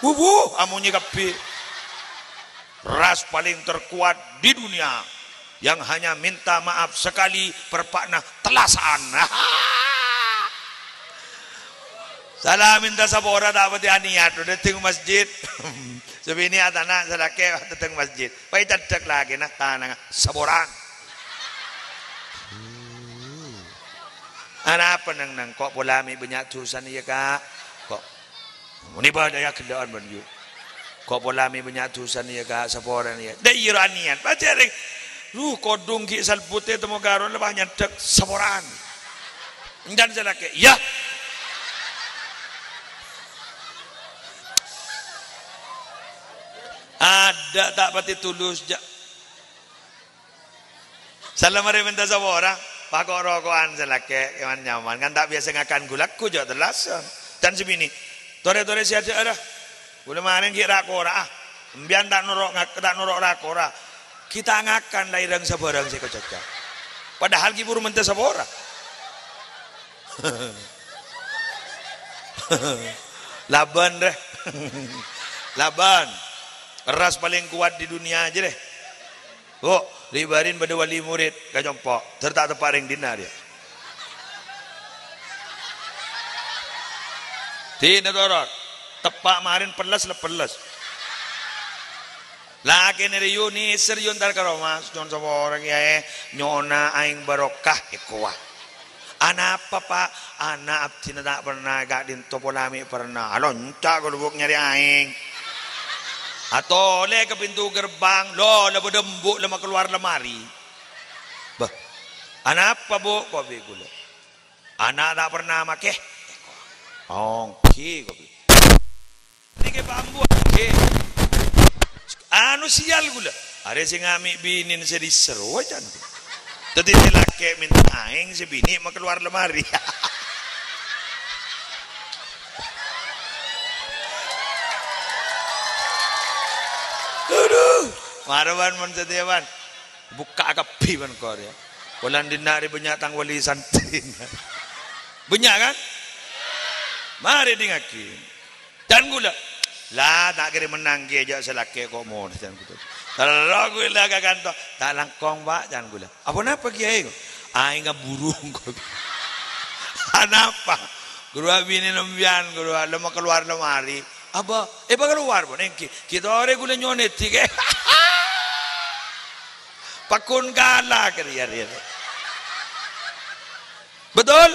Wuh, wuh, amonyè kabbhi. Ras paling terkuat di dunia yang hanya minta maaf sekali perpa'na tellasan. Sala mènta sapora ta' patè anèyat, dâteng masjid. Sè binè atana', sè lakè' dâteng masjid. Pas ècèddhek lakèna, tanangnga sapora'an. "Anapa, Nang, Nang? Ko' pola mè' bânnya' dhusana, yâ, Ka'? Ko' mon ibâdâ yâ ghellâ'ân bân, yu." Ko' pola mè' bânnya' dusana, iyâ, Ka', saporana, iyâ. Dâ' iyâ ro' anèyan. Pas jhâreng, "Lu, kodhung ghi' salbut è temmo karon la pas nyandhâk saporana." Èncan sè lakè', "Iyâ." Adâ' ta' patè tulus, jâ'. Sala marè mènta sapora, pako'-roko'an sè lakè', kèman nyaman. Kan ta' biyasa ngakan ghu-lagghu, jâ' tellasan. Can sè binè', "Torè-torè sè adâ'â, ra. Ghulâ marèn ghi' ra-kora'a. Embiyân ta' noro' ngak-, ta' noro' ra-kora. Ghi' ta' ngakan la èrèng sabârâng sè èkocaca." Padahal ghi' buru mènta sapora. Laban, rè. Laban. Ras palèng kowat è dhunnya jâ, rè. Bu, ri'-bâri'na bâdâ wali murid ka compo', dâr ta' teppa' rèng dinna' rèya. Dinna toron, teppa' marèn pelles la pelles. Lakèna rèya nèser, iyâ, entar ka roma, "Nyo'on sapora, Kèyaè, nyo'ona aèng barokah," èkowa. "Anapa, Pa'?" "Ana' abdhina ta' perna è ka'dinto, pola mè' perna. Alonca' ghâllu, Bu', nyarè aèng. Atolè ka pintu gerbang, lo, la bâdâ embu' la makalowar la marè." "Bâh, anapa, Bu'?" kopi ghulâ. "Ana' ta' perna makè." "Ongghi," kopi. Nèka bambu, ngghi. Anu, sial ghulâ. Arè sè ngamè' binèna sè dhisèr, wah, can. Dâddhi sè lakè' mènta aèng, sè binè' makalowar la marè. Adhu. Mara, bân, mon satèya, bân. Bukka'a kabbhi, bân, kor, yâ. Polana dinna' rè bânnya' tang wali santrina. Bânnya', kan? Marè dingngaghi. Can ghulâ, "La, ta' kèra mennang, Kèyaè, jâ' sè lakè' ko' mon," can ghulâ. Terro ghulâ ka kanto, "Ta' langkong, Pa'," can ghulâ. "Aponapa, Kèyaè?" "Aèngnga burung," ko. "Anapa?" "Ghâruwa binèna embiyân, ghâruwa, la makalowar la marè." "Apa? Èpakalowar, pon?" "Èngghi, ghi' torè ghulâ nyo'on èdhi, Kè." Pagghun kala kèya rèya, rèya. Betul?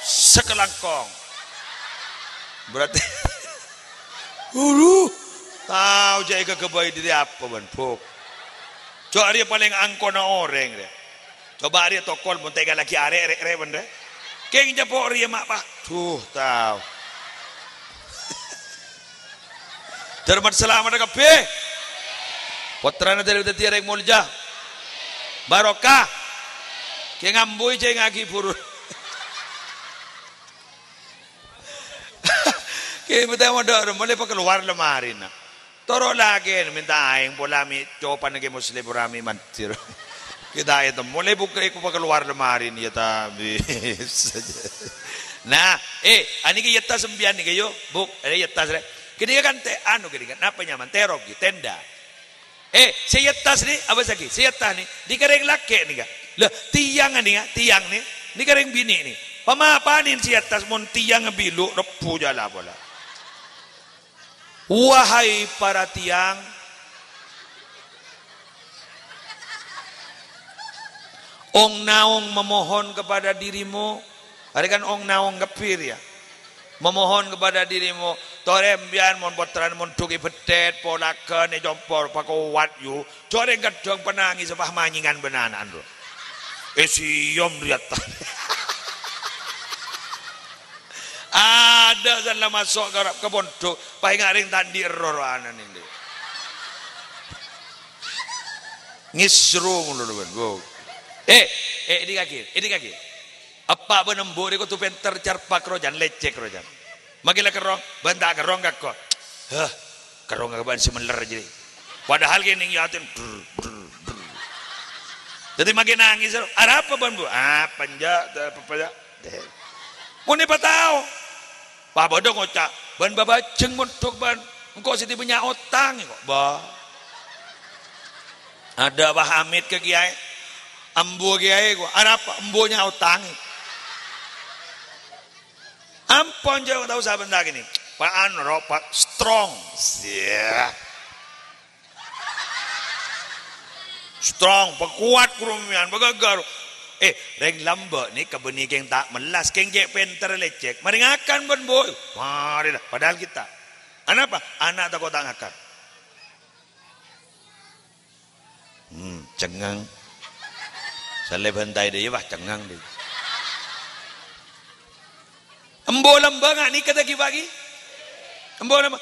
Sakalangkong. Berarti, ulu, tao jâ' èkaghâbây dâri apa, bân, Bu'? Jâ' rèya palèng angkona orèng, rè. Coba rèya tokol, mon ta' èkalaghi arè', rè', rè', bân, rè'. Kèng jâpo' rèya, ma', Pa'. Duh, tao. Dhârmana salamet kabbhi. Pottrana dhâddhi orèng molja. Barokah. Kè ngambuy cèngngaghi buru. Kè bâdâ modâ molaè pakalowar la marèna. Toro' lakèna mènta aèng pola mè' copana Kè Muslim pora mè' mandhir. Kita ètemmo, la èbukka' èko pakalowar la marèna, yâ ta' bisa. Nah, eh, anèka yettas sampèyan nèka, yu, Bu', eh, yettas, rè. Kènèka kan te-, anu kènèka, napa nyamana? Terog, tenda. Eh, sè yettas nè, apa sagi? Sè yettas nè, nèka rèng lakè' nèka. Lah, tèyang nèka, tèyang nè, nèka rèng binè' nè. Pamapanè sè yettas mon tèyang bilu', rebbu jâ' la pola. Wahai para tèyang, ong-naong memohon kepada dirimu. Arè kan ong-naong kabbhi rèya. Memohon kepada dirimu, torè embiyân mon pottrana mondhuk è bhâthèt, polaghân è compo', pakowat, yu. Jhâ' rèng ghâddhâng panangis pas manyèngan bân ana'na, ro. Èsèyom rèya ta'. Adâ' san la maso' ka, ka pondhuk, paènga' rèng ta' andi' erroh rohana nèng dhi'. Ngisru ngono lho, bân, Bu. Eh, eh, èdingngaghi, èdingngaghi. Eppa' bân embu' rè kodhu pènter carpak ro, jân, lècèk ro, jân. Maghi la kerrong, bân ta' kerrong kako. Hah, kerrong kabân sè mèller jârèya. Padahal kènèng yâ atèn, drr, drr, drr. Dâddhi maghi nangis ro. Arapa bân, Bu? Apa, jâ', ta' apa-apa, jâ'. Deh. Mon èpatao. Pabâdâ ngoca', "Bân bâbâjâng mondhuk bân, engko' sè bânnya' otang," ko'. Bâ. Adâ' Pak Hamid ka Kèyaè, "Embu' Kèyaè," ko', "Arapa?" "Embu' nyaotang." Ampon jâ' tao sabânta kènè'. Pa'an ro, Pak, strong. Siya. Strong, pakowat karombhiyân, pagaghâr. Eh, rèng lambâ' nè kabânnè kèng ta' mellas, kèng cè' pènter lècèk. Marè ngakan bân, Bu. Marè la, padahal kita. Anapa? Ana' tako' ta' ngakan. Hmm, cengngeng. Sè la èbântaè dhâ' iyâ, wah, cengngeng dhâ'. Embu' lambâ' nga' nèka ta' ghi-, bâgi? Embu' lambâ'.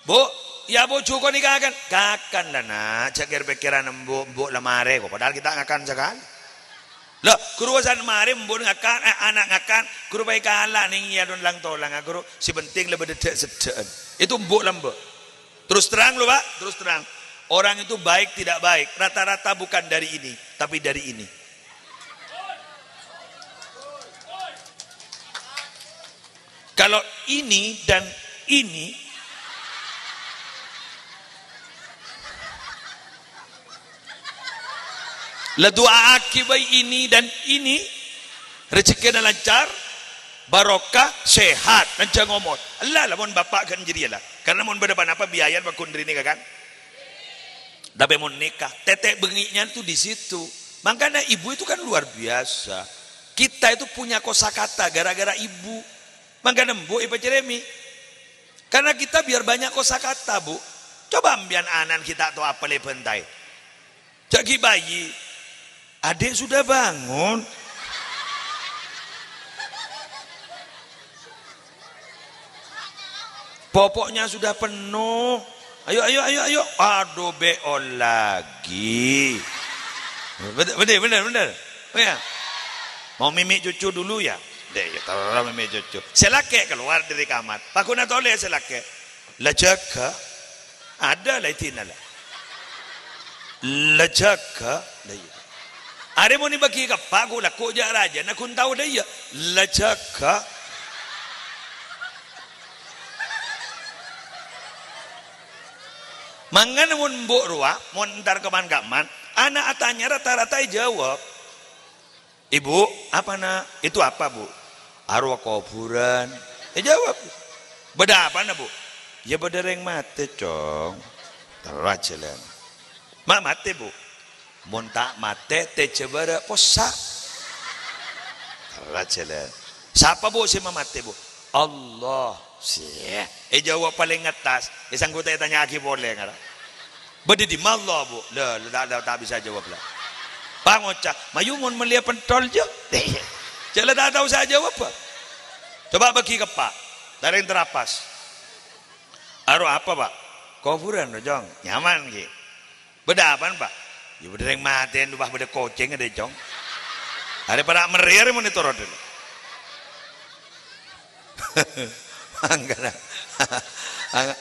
Bu', ya, Bu', jhuko nèka kakan. Kakan la, Na', jhâ' kèr-pèkkèran embu', embu' la marè, kok, padahal ghi' ta' ngakan sakalè. Lah, ghuru san marè embu' ngakan, eh, ana' ngakan, ghuru paèkala nèng iyâ dhun lang-tolang, ghuru. Sè penting la bâdâ dhâ'-seddhâ'ân. Itu embu' lambâ'. Terus terang loh, Pak, terus terang. Orang itu baik tidak baik, rata-rata bukan dari ini, tapi dari ini. Kalau ini dan ini, la du'aaghi bhâi ini dan ini, rejekkèna lancar, barokah, sehat, lanjhâng omor. Ella, la mon bapa' kan jârèya la. Karena mon bâdâ pa-napa biayana pagghun rènèka kan. Tapi mon nèka, tètè' bengiknya itu di situ. Makanya ibu itu kan luar biasa. Kita itu punya kosakata gara-gara ibu. Makanya embu' èpacèrèmè. Karena kita biar banyak kosakata, Bu. Coba empiyan ana'na ghi' ta' tao apa la èbântaè. Jhâ' ghi' bhâi. "Adik sudah bangun?" "Popoknya sudah penuh." "Ayo, ayo, ayo, ayo." "Aduh, be' ollaghi." Bener, bener, bener, bener. Oh, ya. "Mau mimi cucu dulu, ya?" "Dek, ya, terro mimi cucu." Sè lakè' kalowar dâri kamar. Pagghun atolè sè lakè'. "La jâgâ." Ada la èdina la. La jâgâ. La iyâ. Arè mon èbâghi ka eppa' ghu-, lagghu' jâ' rajâna ghun tao la iyâ. La jâgâ. Mangkana mon embu' rowa, mon entar ka man-ka'man, ana' atanya rata-rata èjâwâb. "Ibu, apa, Nak?" "Itu apa, Bu?" "Arowa kobhurân." Èjâwâb. "Bâdâ apana, Bu?" "Ya, bâdâ rèng matè, Cong." Terro ajhâlân. "Ma' matè, Bu?" "Mon ta' matè, tèjhâ bârâ' possa'." Terro ajhâlân. "Sapa, Bu, sè mamatè, Bu?" "Allah." Sè èjâwâb palèng ngettas, èsangghuta ètanya'aghi polè ngara. "Bâdâ è dimma Allah, Bu?" "La, la, ta', ta', ta' bisa jâwâb, la." Pangoca', "Mayu mon mellèya pentol, jâ'." Jâ' la ta' tao sè ajâwâb, Pak. Coba bâghi ka eppa'. Tarèng terapas. "Arowa apa, Pak?" "Kobhurân, Cong." "Nyaman, ghi." "Bâdâ apana, Pak?" "Ya, bâdâ rèng matè, dupa bâdâ kocèng, adâ, Cong." Arè para' merrè arè mon ètoro'. Mangkana. Ang-,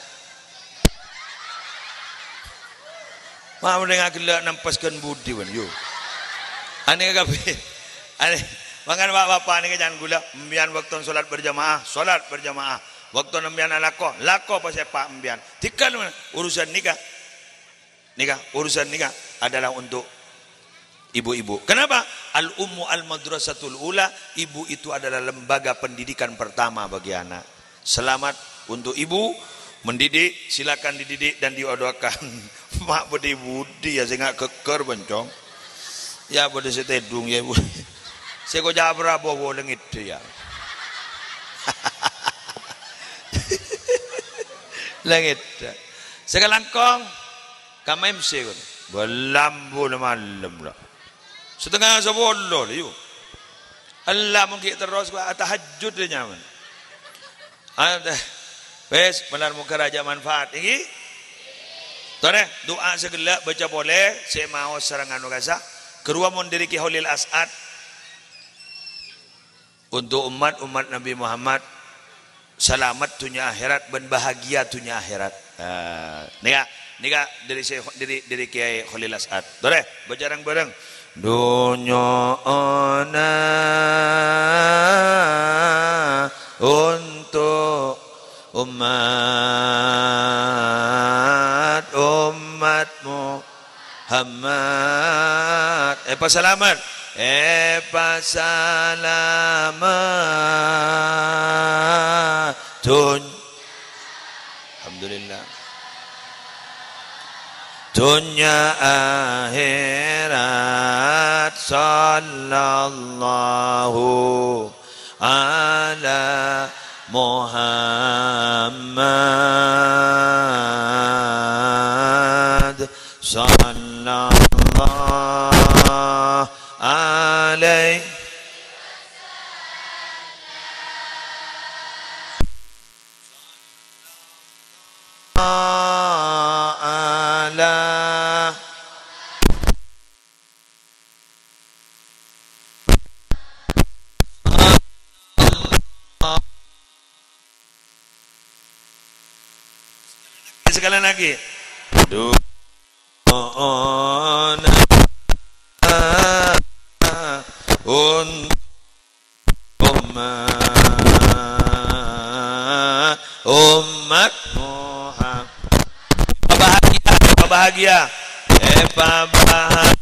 ma' mending aghellâ' nempes ghân budi, bân, yu. Anèka kabbhi. Anè-, mangkana, Pak, Bapak, nèka can ghulâ, empiyan bâkto sholat berjamaah, sholat berjamaah. Bâkto empiyan alako, lako pasèpa' empiyan. Dhika, urusan nèka. Nèka, urusan nèka adalah untuk ibu-ibu. Kenapa? Al-ummu al-madrasatul ula, ibu itu adalah lembaga pendidikan pertama bagi anak. Selamat untuk ibu, mendidik, silakan dididik dan didoakan. Ma' budi-budi ya, sè nga' ghâggâr, bân, Cong. Ya, bâdâ sè tèdung, ya, Bu. Sè koca' Prabowo lengit, ya. Lengit. Sè kalangkong. Kamma M C, kon? Bâlambuna malem, la. Satengnga sapolo, la, yu. Ella, mon ghi' terros, wa, tahajjud, la, nyaman. Ante. Wes, malar moghâ rajâ manfaat, ènggi? Torè, du'a sè ghellâ' bâca polè, sè maos sareng anu kasa. Karowa mon dâri Ki Kholil As'ad. Untuk umat-umat Nabi Muhammad salamet dhunnya akhèrat bân bahagia dhunnya akhèrat. Ah, nèka, nèka dâri Syekh, dâri, dâri Kèyaè Kholil As'ad. Torè, bâca rèng-bhâreng. Dhunnya ana untuk umat, umat Muhammad. Èpasalamet. Èpasalamet. Dun-, Alhamdulillah. Dhunnya akhèrat, sallallahu ala Muhammad. Sallallahu alaihi ala. Sekali lagi. Du'ana untuk umat, umat Muhammad. Bahagia, bahagia. Eh, bahagia.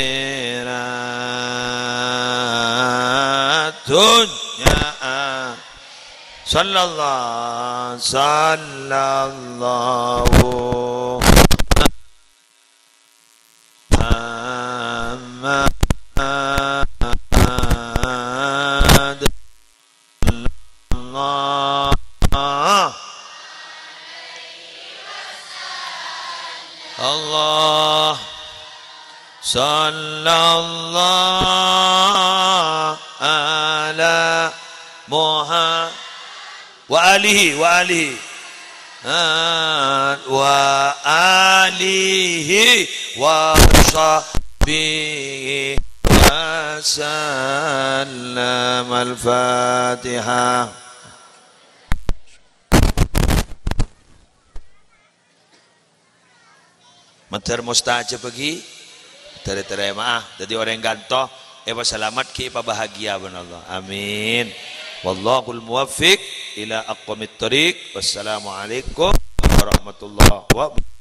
Akhirat dunya. Sallallahu, sallallahu Muhammad. Allah. Allah. Sallallahu ala Muhammad wa alihi, wa alihi. Ah, wa alihi wa sahbihi wa sallam. Al-Fatihah. Mandhâr mustajab bâgi, mandhâr ètarèma'a. Dhâddhi orèng ghânto èpasalamet ghi' èpabahagia bân Allah. Amin. Wallahul muwaffiq ila aqwamit thoriq. Wassalamualaikum warahmatullahi wabarakatuh.